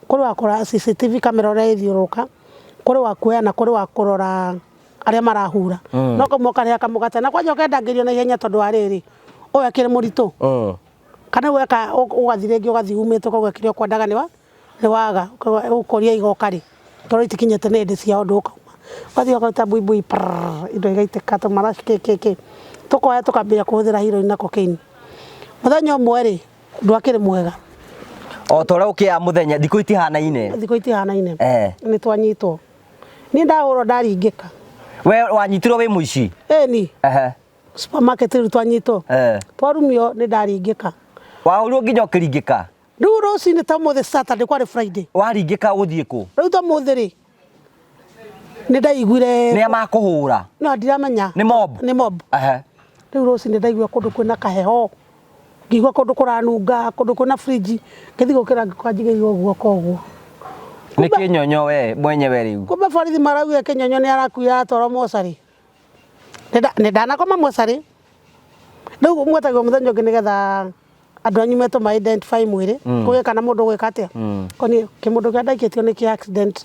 Kũrĩ wa kũrora CCTV camera ũrĩa ĩthiũrũrũka, kũrĩ wa kuoya na kũrĩ wa kũrora arĩa marahura. No kamwe ũkarĩha kamũgate na kwanja ũkendangĩrio na ihenya tondũ wa rĩrĩ, ũyũ akĩrĩ mũritũ. Kana weka ũgathiĩ rĩngĩ ũgathiĩ umĩte ũkauga kĩrĩa ũkwendaga nĩ waga, ũkoria igoka rĩ, tondũ itikinyĩte nĩ hĩndĩ cia ũndũ ũkauma. Ũgathiĩ ũkaruta mbuibui prrrr, indo igaitĩka tũmaraci kĩ kĩ kĩ. Tũkoya tũkambĩrĩria kũhũthĩra heroin na cocaine. Mũthenya ũmwe rĩ, ndwakĩrĩ mwega. O ta ũrĩa ũkĩaga mũthenya, thikũ itihanaine. Thikũ itihanaine. Eh. Nĩ twanyitwo. Niĩ ndahũrwo ndaringĩka. We wanyitirwo wĩ mũici? Ĩni. Ehe. Supermarket rĩu twanyitwo. Eh. Twarumio nĩ ndaringĩka. Wahũrirwo nginya ũkĩringĩka? Rĩu rũcinĩ ta ũmũthĩ Saturday kwarĩ Friday. Waringĩka ũgũthiĩ kũ? Rĩu ta ũmũthĩ rĩ, nĩ ndaiguire Nĩ a makũhũra? No ndiramenya. Nĩ mob? Nĩ mob. Ehe. Rĩu rũcinĩ ndaigua kũndũ kwĩna kaheho. Ngĩigua kũndũ kũranunga, kũndũ kwĩna fridge. Ngĩthiĩ gũkĩra ngĩkora njigĩirwo guoko ũguo. Nĩ kĩnyonyo we mwenyewe rĩu. Kumbe borithi maraugire kĩnyonyo nĩ arakuire aratwarwo mocarĩ. Nĩ ndanakoma mocarĩ. Rĩu mwetagio mũthenya ũngĩ nĩgetha Andũ anyu metwo ma identify mwĩrĩ kũgĩe kana mũndũ gwĩka atĩa koni kĩmũndũ kĩrĩa ndaikĩtio nĩ kĩa accident.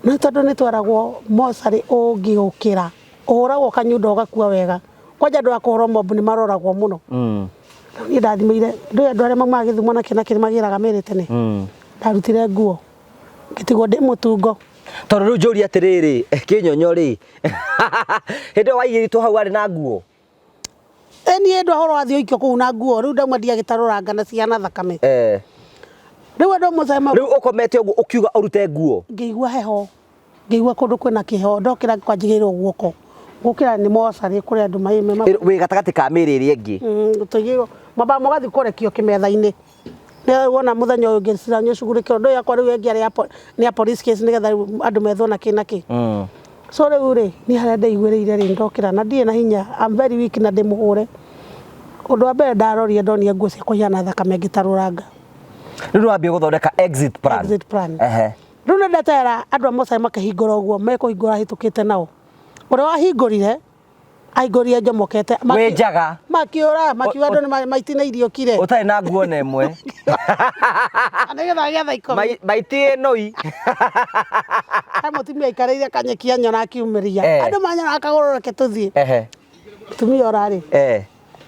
No tondũ nĩ twaragwo mocarĩ, ũngĩũkĩra ũhũragwo kanyundo ũgakua wega. Kwanja andũ a kũhũrwo mob nĩ maroragwo mũno. Rĩu niĩ ndathimĩire ndũĩ andũ arĩa maumaga Gĩthumo na kĩ na kĩ magĩraga mĩrĩ tene. Ndarutire nguo ngĩtigwo ndĩ mũtungo. Tondũ rĩu njũria atĩrĩrĩ, kĩnyonyo rĩ, hĩndĩ ĩyo waigĩrĩtwo hau warĩ na nguo? Ĩ niĩ ndwahũrwo wathiĩ ũikio kũu na nguo, rĩu ndauma ndiagĩtarũranga na cihana thakame. Rĩu andũ amwe ma Rĩu ũkomete ũguo ũkiuga ũrute nguo? Ngĩigua heho, ngĩigua kũndũ kwĩna kĩheho, ndokĩra kwanjigĩirwo guoko. Gũkĩra nĩ mocarĩ kũrĩ andũ mai Wĩ gatagatĩ ka mĩĩrĩ ĩrĩa ĩngĩ? Tũigĩirwo, mambaga mũgathiĩ kũrekio kĩmetha-inĩ. Nĩ wona mũthenya ũyũ ũngĩ ciranio cugurĩkĩrwo ndũĩ yakwa rĩu ĩngĩ arĩ nĩ ya police case nĩgetha rĩu andũ methwo na kĩ na kĩ. So rĩu rĩ, niĩ harĩa ndeiguĩrĩire rĩ, ndokĩra na ndirĩ na hinya, I'm very weak na ndĩ mũhũre. Ũndũ wa mbere ndarorire ndonire nguo ciakwa ihana thakame ngĩtarũranga. Rĩu nĩ wambia gũthondeka exit plan. Exit plan. Rĩu nĩ ndetera andũ a mocarĩ makĩhingũra ũguo, mekũhingũra hĩtũkĩte nao. Ũrĩa wahingũrire, ahingũrire njomokete. Wĩ njaga. Makiũra, makiuga andũ nĩ maitinĩirie ũkire. Ũtarĩ na nguo na ĩmwe. Nĩgetha gĩa thaa 10. Maiti ĩnoi. He mũtumia aikarĩire kanyeki anyona akiumĩria. Andũ manyona akagũrũ reke tũthiĩ. Mũtumia ũrarĩ.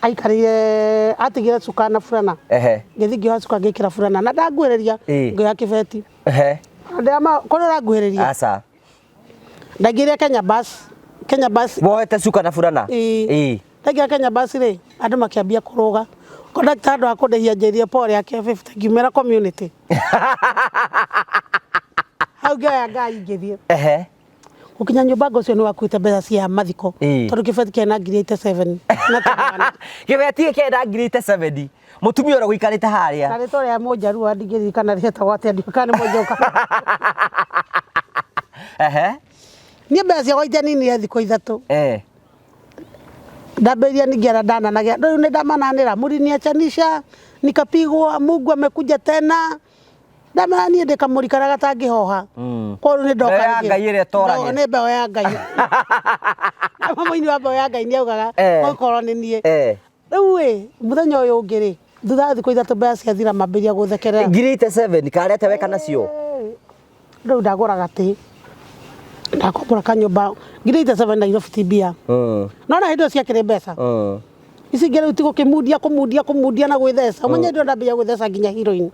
Aikarĩire atigire cuka na burana. Ngĩthiĩ ngĩoya cuka ngĩkĩra burana na ndanguhĩrĩria ngĩoya kĩbeti. Kũrĩa ũranguhĩrĩria. Aca. Ndaingĩrire Kenya Bus. Kenya Bus. Woete cuka na burana? Ĩĩ. Ndaingĩra Kenya Bus rĩ, andũ makĩambia kũrũga. Conductor handũ ha kũndĩhia anjĩrire pole ake 50 ngiumĩra community. Hau ngĩoya ngari ngĩthiĩ. Gũkinya nyũmba ngo ũcio nĩ wakuĩte mbeca cia mathiko. Tondũ kĩbeti kĩarĩ na ngiri 87. Na tũmwana. Kĩbeti kĩarĩ na ngiri 87. Mũtumia ũrĩa ũikarĩte harĩa. Na rĩtwa rĩa mũnjaruo ndingĩririkana rĩetagwo atĩa, ndiũĩ kana nĩ mũnjaruo. Niĩ mbeca ciakwa itianinire thikũ 3. Ndambĩrĩria ningĩ arĩa ndananagia, rĩu nĩ ndamananĩra, mliniachanisha nikapigwa, Mungu amekuja tena. Ndamera niĩ ndĩ kamũri karĩa gatangĩhoha. Koguo rĩu nĩ ndoka Mbeũ ya rĩngĩ. Ngai ĩrĩa ĩtoragĩra. Nĩ mbeũ ya Ngai. Na mũini wa mbeũ ya Ngai nĩ augaga, okorwo nĩ niĩ. Rĩu ĩ, mũthenya ũyũ ũngĩ rĩ, thutha wa thikũ 3 mbeca ciathira mambĩrĩria gũthekerera. Ngiri 87 karĩa atĩa weka nacio? Rĩu ndagũra gatĩ, ndakombora kanyũmba, ngiri 87 Nairobi ti mbia. No na hĩndĩ ĩyo ciakĩrĩ mbeca. Ici ingĩ rĩu ti gũkĩmundia kũmundia kũmundia na gwĩtheca. Ũmenye hĩndĩ ĩyo ndambĩrĩria gwĩtheca nginya heroin.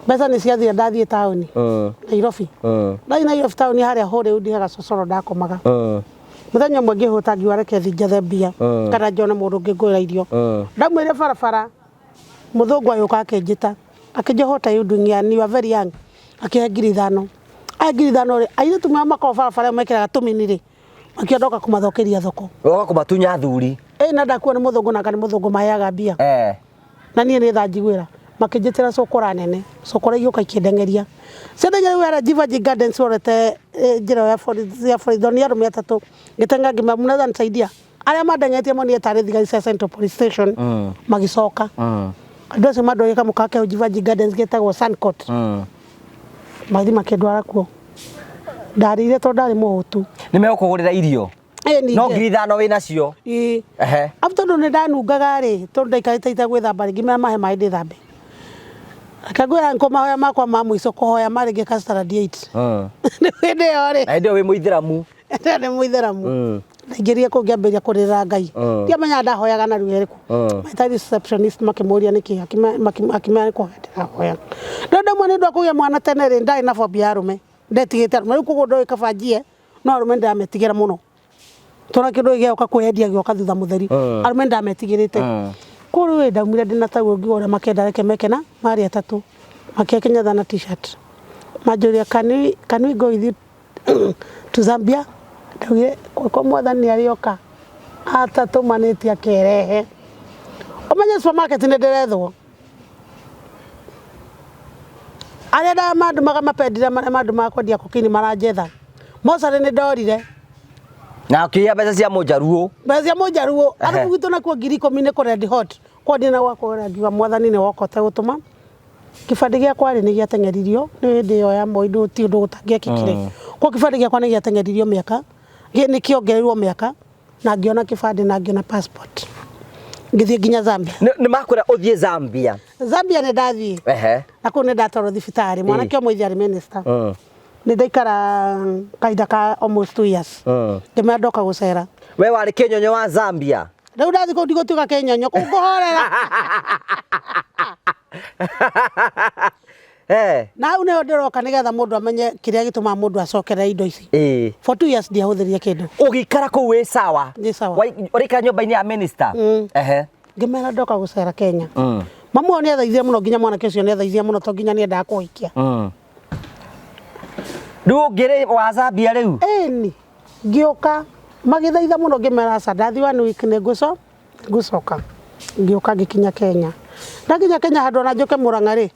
Mbeca nĩ ciathira ndathiĩ taũni, Nairobi. Ndathiĩ Nairobi taũni harĩa Hollywood he gacocoro ndakomaga. Mũthenya ũmwe ngĩhũta ngiuga reke thiĩ njethe mbia kana njone mũndũ ũngĩ ngũrĩra irio. Ndaumĩrire barabara mũthũngũ agĩũka akĩnjĩta akĩnjĩra what are you doing here and you are very young. Akĩhe ngiri 5. Ahe ngiri 5 rĩ, airĩtu marĩa makoragwo barabara ĩyo mekĩraga tũmini rĩ, makĩo ndoka kũmathũkĩria thoko. Woka kũmatunya athuri. Ĩ na ndakuo nĩ mũthũngũ na anga nĩ mũthũngũ maheaga mbia. Na niĩ nĩ tha njiguĩra. Makĩnjĩtĩra cũkũra nene, cũkũra igĩũka ikĩndengeria. Ciandengeria rĩu harĩa Jivaji Gardens ũrorete njĩra ĩyo ya borithi, ya borithi, ndonire arũme atatũ. Ngĩteng'era ngĩmera mnaweza nisaidia? Arĩa mandengeretie monire tarĩ thigari cia Central Police Station, magĩcoka. Andũ acio mandwarire kamũkawa ke hau Jivaji Gardens getagwo Suncourt. Magĩthiĩ makĩndwara kuo. Ndarĩire tondũ ndarĩ mũhũtu. Nĩ megũkũgũrĩra irio? Ĩĩ ningĩ. No ngiri 5 wĩ nacio? Ĩĩ. Arabu tondũ nĩ ndanungaga rĩ, tondũ ndaikarĩte itegwĩthamba rĩ, ngĩmera mahe maĩ ndĩthambe. Reke ngwĩre uncle mahoya makwa ma mũico kũhoya marĩ ngĩka standard 8. Hĩndĩ ĩyo rĩ. Na hĩndĩ ĩyo wĩ mũithĩramu. Hĩndĩ ĩyo ndĩ mũithĩramu. Ndaingĩrire kũu ngĩambĩrĩria kũrĩrĩra Ngai. Ndiamenyaga ndahoyaga na ruga ĩrĩkũ. Maita receptionist makĩmũria nĩkĩ, akĩmera nĩ kũhoya ndĩrahoya. Rĩu ndauma nĩ ũndũ wa kũgĩa mwana tene rĩ, ndarĩ na phobia ya arũme. Ndetigĩrĩte arũme. Rĩu koguo ndoĩ kaba njiye, no arũme nĩndĩrametigĩra mũno. Tondũ kĩndũ gĩgĩoka kwĩyendia gĩoka thutha mũtheri. Arũme nĩndametigĩrĩte. Koguo rĩu ĩ ndaumire ndĩna taurũ ngiuga ũrĩa makenda reke meke na marĩ atatũ. Makĩoya kĩnyatha na t-shirt. Manjũria can we go with you to Zambia? Ndaugire gwakwa mwathani nĩarĩoka atatũmanĩte akerehe. Ũmenye supermarket nĩndĩrethwo. Arĩa mandũmaga mapendire marĩa mandũmaga kwendia cocaine maranjetha. Mocarĩ nĩ ndorire. Na ũkĩiya mbeca cia mũnjaruo. Mbeca cia mũnjaruo. Arabu gwitũ nakuo ngiri 10 nĩ kũ red hot. Kwendia na gwakwa ũrĩa ngiuga mwathani nĩ woka ũtegũtũma. Kĩbandĩ gĩakwa rĩ nĩ gĩateng'eririo nĩ hĩndĩ ĩyo ya Moi ti ũndũ gũtangĩekĩkire. Koguo kĩbandĩ gĩakwa nĩ gĩateng'eririo mĩaka, nĩ kĩongereirwo mĩaka na ngĩona kĩbandĩ na ngĩona passport. Ngĩthiĩ nginya Zambia. Nĩ makwĩra ũthiĩ Zambia? Zambia nĩ ndathiĩ. Na kũu nĩ ndatwarwo thibitarĩ, mwanake ũmwe ithe arĩ minister. Nĩ ndaikara kahinda ka almost 2 years. Ngĩmera ndoka gũcera. We warĩ kĩnyonyo wa Zambia? Rĩu ndathiĩ kũu ndigũtuĩka kĩnyonyo, kũu ngũhorera. Na hau nĩho ndĩroka nĩgetha mũndũ amenye kĩrĩa gĩtũmaga mũndũ acokerere indo ici. For 2 years ndiahũthĩrire kĩndũ. Ũgĩikara kũu wĩ sawa? Ndĩ sawa. Ũraikara nyũmba-inĩ ya minister? Ehe. Ngĩmera ndoka gũcera Kenya. Mamu wao nĩathaithire mũno, nginya mwanake ũcio nĩathaithire mũno to nginya nĩendaga kũhikia. Rĩu ũngĩrĩ wa Zambia rĩu? Ĩni, ngĩũka magĩthaitha mũno, ngĩmera aca, ndathiĩ one week nĩ ngũcoka. Ngĩũka ngĩkinya Kenya. Ndakinya Kenya, handũ ona njũke Mũrang'a rĩ,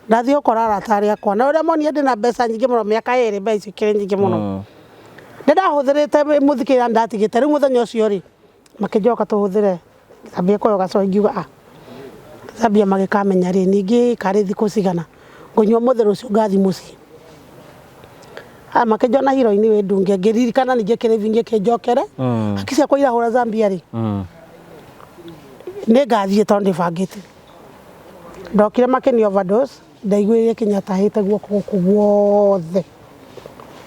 ndathiĩ gũkora arata arĩa akwa na ũrĩa monire ndĩna mbeca nyingĩ mũno, mĩaka 2 mbeca icio ikĩrĩ nyingĩ mũno. Nĩ ndahũthĩrĩte mũthikĩra ndatigĩte rĩu mũthenya ũcio rĩ, makĩnjoka tũhũthĩre ngĩambia kũheo gacohi, ngiuga ah, Zambia magĩkamenya rĩ, ningĩ karĩ thikũ cigana ngũnyua mũthĩ, rũciũ ngathiĩ mũciĩ. Aya makĩnjona hiro-inĩ wĩ ndunge, ngĩririkana ningĩ kĩrĩbi gĩkĩnjokere. Haki ciakwa irahũra Zambia rĩ, nĩ ngathiĩ tondũ ndĩbangĩte. Ndokire makĩni overdose, ndaiguĩrĩire kinya tahĩte guoko gũkũ guothe,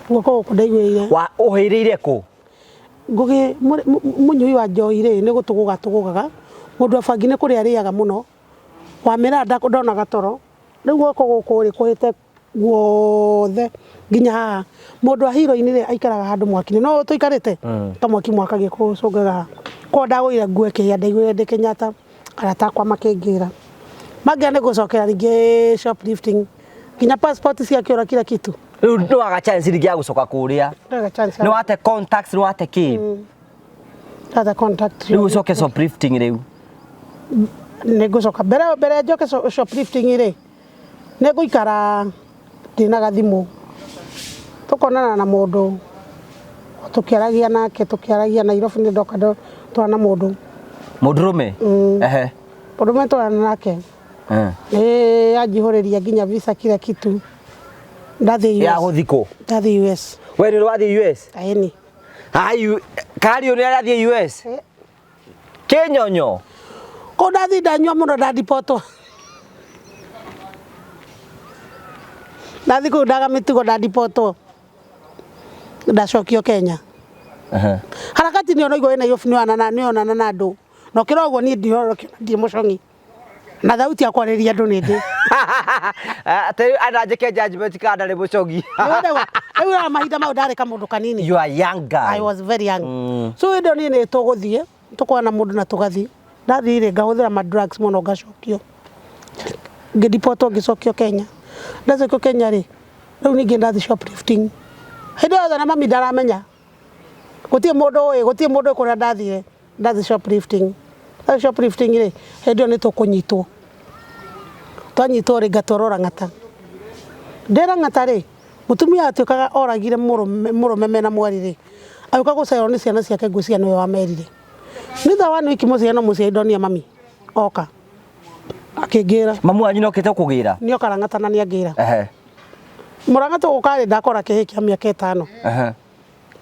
guoko gũkũ ndaiguĩrĩire. Wa ũhĩrĩire kũ? Ngũgĩ mũnyui wa njohi rĩ, nĩ gũtũgũga tũgũgaga, mũndũ wa bangi nĩ kũrĩa arĩaga mũno, wamĩra ndonaga toro. Rĩu guoko gũkũ rĩ, kũhĩte guothe nginya haha. Mũndũ wa hero-inĩ rĩ, aikaraga handũ mwaki-inĩ, no tũikarĩte kamwaki mwakagio kũcũngaga haha. Koguo ndagũire ngue kĩhĩa, ndaiguire ndĩ Kenyatta, arata akwa makĩngĩra mangĩra nĩ ngũcokera rĩngĩ shoplifting, nginya passport ciakĩũra, kila kitu. Rĩu nĩ waga chance rĩngĩ ya gũcoka kũrĩa? Ndaga chance. Nĩ wate contacts, nĩ wate kĩ? Ndaga contact. Rĩu ũcoke shoplifting rĩu? Nĩ ngũcoka mbere mbere njoke shoplifting rĩ, nĩ ngũikara ndĩna gathimũ, tũkonana na mũndũ tũkĩaragia nake, tũkĩaragia Nairobi, nĩ ndoka twara na mũndũ. Mũndũrũme? Ehe. Mũndũ ũmwe twarana nake. Nĩ anjihũrĩria nginya visa, kila kitu, ndathiĩ Ya US. gũthiĩ kũ? Ndathiĩ US. We nĩ wathiĩ US? Aĩni. Ayu Kariũ nĩ arathiĩ US? Kĩnyonyo? Kũu ndathiĩ ndanyua mũno, ndandipotwo, ndathiĩ kũu ndaga mĩtugo, ndandipotwo, ndacokio Kenya. Harakati nĩ ona igua wĩ Nairobi, nĩ onana na andũ na ũkĩra ũguo, niĩ ndirora ndirĩ mũcong'i na thauti ya kwarĩria andũ nĩ ndĩ. Atĩ ananjĩke judgment kana ndarĩ mũcogi? Rĩu ra mahinda mau ndarĩ kamũndũ kanini. You are young girl. I was very young. So hĩndĩ ĩyo niĩ nĩ tũgũthiĩ tũkona mũndũ na tũgathiĩ, ndathiĩ rĩ, ngahũthĩra ma drugs mũno, ngacokio, ngĩdipotwo, ngĩcokio Kenya. Ndacokio Kenya rĩ, rĩu ningĩ ndathiĩ shoplifting hĩndĩ ĩyo yothe na mami ndaramenya, gũtirĩ mũndũ ũĩ, gũtirĩ mũndũ ũĩ kũrĩa ndathire. Ndathiĩ shoplifting, ndathiĩ shoplifting rĩ, hĩndĩ ĩyo nĩ tũkũnyitwo, twanyitwo rĩ, ngatwarwo Lang'ata. Ndĩ Lang'ata rĩ, mũtumia atuĩkaga oragire mũrũme, mũrũme mena mweri rĩ, agĩũka gũcererwo nĩ ciana ciake, ngwĩciria nĩwe wamerire. Nĩ tha one week mũciari no mũciari ndonire mami oka akĩngĩra. Mamu wanyu nokĩte kũgĩra? Nĩoka Lang'ata na nĩangĩra. Mũrang'a tũgũka rĩ, ndakora kĩhĩ kĩa mĩaka 5.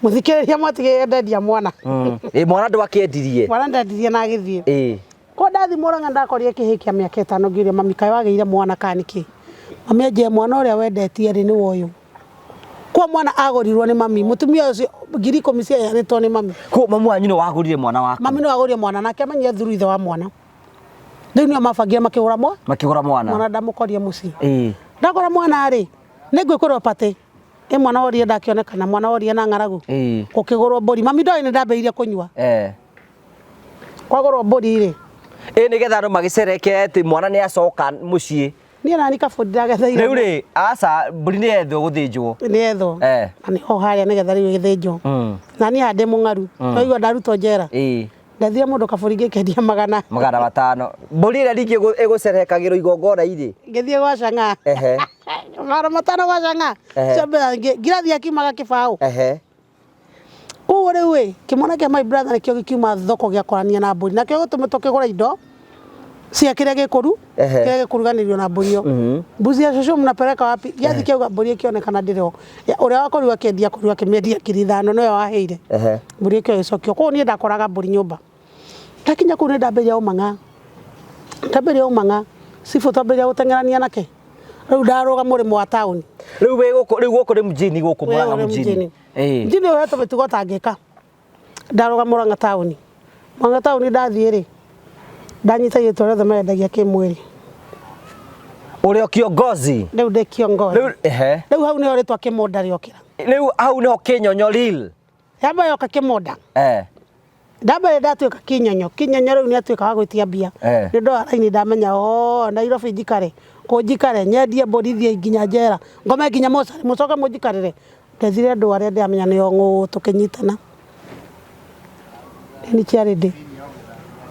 Mũthikĩrĩria mwatigĩrĩre ndendia mwana. Ĩ mwana ndwakĩendirie? Mwana ndendirie na agĩthiĩ. Ko ndathi Mũrang'a ndakorire kĩhĩ kĩa mĩaka 5, ngĩũria mami, kaĩ wagĩire mwana kana nĩkĩ? Mami anjĩra mwana ũrĩa wendetie rĩ, nĩwe ũyũ. Kwa mwana agũrirwo nĩ mami, mũtumia ũcio 10,000 ciaheanĩtwo nĩ mami. Ko mamu wanyu nĩ wagũrire mwana waku? Mami nĩ wagũrire mwana nake amenyire thuru ithe wa mwana. Rĩu nĩo mabangire makĩgũra mwa Makĩgũra mwana. Mwana ndamũkorie mũciĩ. Ndakora mwana rĩ, nĩ ngwĩkũrwo patĩ ĩ mwana worire ndakĩonekana, mwana worire na ng'aragu. Gũkĩgũrwo mbũri, mami ndoĩ nĩ ndambĩrĩirie kũnyua. Kwagũrwo mbũri rĩ, Ĩ nĩgetha andũ magĩcerekee atĩ mwana nĩ acoka mũciĩ. Niĩ nani kabũri ndagetheire. Rĩu rĩ, aca, mbũri nĩ yethwo gũthĩnjwo. Nĩ yethwo. Na nĩho harĩa nĩgetha rĩu ĩgĩthĩnjwo. Na niĩ haha ndĩ mũng'aru, waigua ndarutwo njera, ndathire mũndũ kabũri ngĩkendia magana 500. Mbũri ĩrĩa ningĩ ĩgũcerekagĩrwo igongona-inĩ. Ngĩthiĩ gwa cang'a. 500 gwa cang'a. Cio mbeca ngirathi akiumaga kĩbaũ. Koguo rĩu ĩ, kĩmwana kĩa my brother nĩkĩo gĩkiuma thoko gĩakorania na mbũri, nakĩo gĩtũmĩtwo kĩgũre indo cia kĩrĩa gĩkũru kĩrĩa gĩkũruganĩrio na mbũri ĩyo. Mbuzi ya shosho mnapeleka wapi? Gĩathiĩ kĩauga mbũri ĩkĩonekana ndĩrĩ ho. Ũrĩa wakorirwo akĩendia akorirwo akĩmĩendia 5,000, nĩwe waheire. Mbũri ĩkĩoyo ĩcokio. Koguo niĩ ndakoraga mbũri nyũmba. Ndakinya kũu nĩ ndambĩrĩria ũmang'a, ndambĩrĩria ũmang'a, cibũ twambĩrĩria gũteng'erania nake. Rĩu ndarũga mũrĩmo wa taũni. Rĩu wĩ gũkũ, rĩu gũkũ nĩ mjini gũkũ Murang'a mjini. Ĩĩ. Mjini ũhetwo mĩtugo ũtangĩka. Ndarũga Murang'a taũni. Murang'a taũni ndathiĩ rĩ, ndanyita airĩtu arĩa othe marendagia kĩmwĩrĩ. Ũrĩ o kiongozi. Rĩu ndĩ kiongozi. Rĩu ehe. Rĩu hau nĩho rĩtwa kĩmũnda rĩokĩra. Rĩu hau nĩho kĩnyonyo real. Yamba yoka kĩmũnda. Eh. Ndambere ndatuĩka kĩnyonyo, kĩnyonyo rĩu nĩ atuĩka wa gwĩtia mbia. Eh. Nĩ ndoya raini ndamenya oo Nairobi njikare, kũ njikare, nyendie mbũri thiĩ nginya njera, ngome nginya mocarĩ mũcoke mũnjikarĩre. Ndethire andũ arĩa ndĩramenya nĩo ng'ũ tũkĩnyitana. Nĩ charity.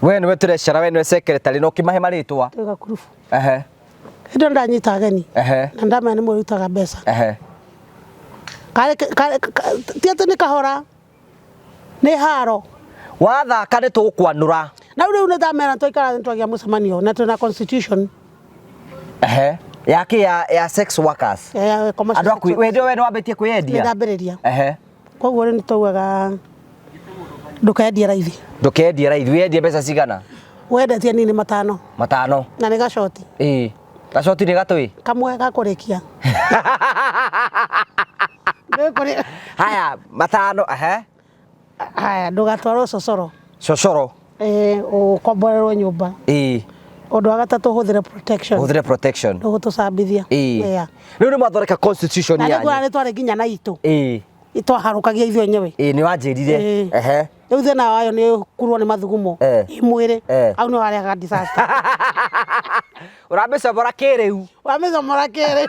We nĩwe treasurer, we nĩwe secretary na ũkĩmahe marĩtwa. Twĩ gakurubu. Ehe. Hĩndĩ ĩyo ndanyita ageni. Ehe. Na ndamenya nĩ mũrutaga mbeca. Ehe. Karĩ ti atĩ nĩ kahora. Nĩ haro. Wathaka nĩ tũgũkwanũra. Na rĩu nĩ ndamera twaikara nĩ twagĩa mũcemanio na twĩna constitution. Ehe. Ya kĩ ya, ya sex workers. Ya commercial Andũ a kwĩ, we nĩ wambĩtie kwĩyendia? Nĩ ndambĩrĩria. Ehe. Koguo rĩu nĩ twaugaga ndũkendie raithi. Ndũkendie raithi, wendie mbeca cigana? Wendetie nini matano. Matano. Na nĩ gacoti. Ĩĩ. Gacoti nĩ gatũĩ? Kamwe ga kũrĩkia. Haya, matano, ehe. Haya, ndũgatwarwo cocoro. Cocoro. Ĩĩ, ũkomborerwo nyũmba. Ĩĩ. Ũndũ wa gatatũ ũhũthĩre protection. Ũhũthĩre protection. Ndũgũtũcambithia. Ĩĩ. Yeah. Rĩu nĩ mwathondeka constitution yanyu. Na nĩ twarĩ nginya na itũ. Ĩĩ. Twaharũkagia ithuĩ enyewe. Ĩĩ nĩ wanjĩrire. Ĩĩ. Ehe. Rĩu thĩna wayo nĩ kurwo nĩ mathugumo. Eh. Ĩ mwĩrĩ. Eh. Hau nĩho harehaga disaster. Ũramĩcomora kĩrĩu. Wamĩcomora kĩrĩu.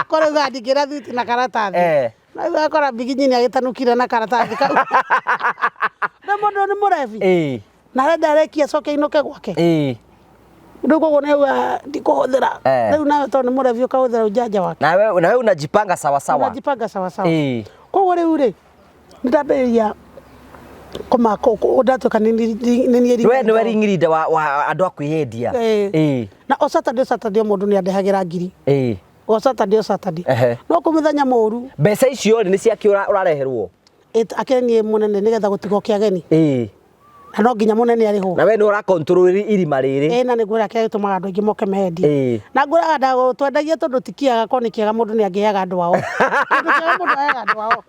Korwo ugaga ndingĩra thuti na karatathi. Eh. Na rĩu akora biginyi nĩ agĩtanukire na karatathi kau. Na mũndũ nĩ mũrebi. Ĩĩ. Na arenda arekie acoke ainũke gwake. Ĩĩ. Rĩu koguo nĩ auga ndikũhũthĩra. Eh. Rĩu nawe tondũ nĩ mũrebi ũkahũthĩra ujanja wake. Nawe nawe unajipanga sawa sawa. Unajipanga sawa sawa. Ĩĩ. Koguo rĩu rĩ, nĩ ndambĩrĩria ndatuĩka nĩ niĩ We nĩwe ring leader wa andũ a kwĩyendia. Ĩĩ. Ĩĩ. Na o Saturday Saturday o mũndũ nĩ andehagĩra ngiri. Ĩĩ. O Saturday o Saturday. Ehe. No kwĩ mũthenya mũru. Mbeca icio rĩ nĩ ciakĩ ũrareherwo? Akĩrĩ niĩ mũnene nĩgetha gũtigoke ageni. Ĩĩ. Na no nginya mũnene arĩhwo. Na we nĩ ũra control irima rĩrĩ. Ĩĩ na nĩ ngwĩra kĩrĩa gĩtũmaga andũ aingĩ moke mendie. Ĩĩ. Na ngwĩraga ndago twendagia tondũ ti kĩega korwo nĩ kĩega mũndũ nĩ angĩheaga andũ ao. Kĩndũ kĩega mũndũ aheaga andũ ao.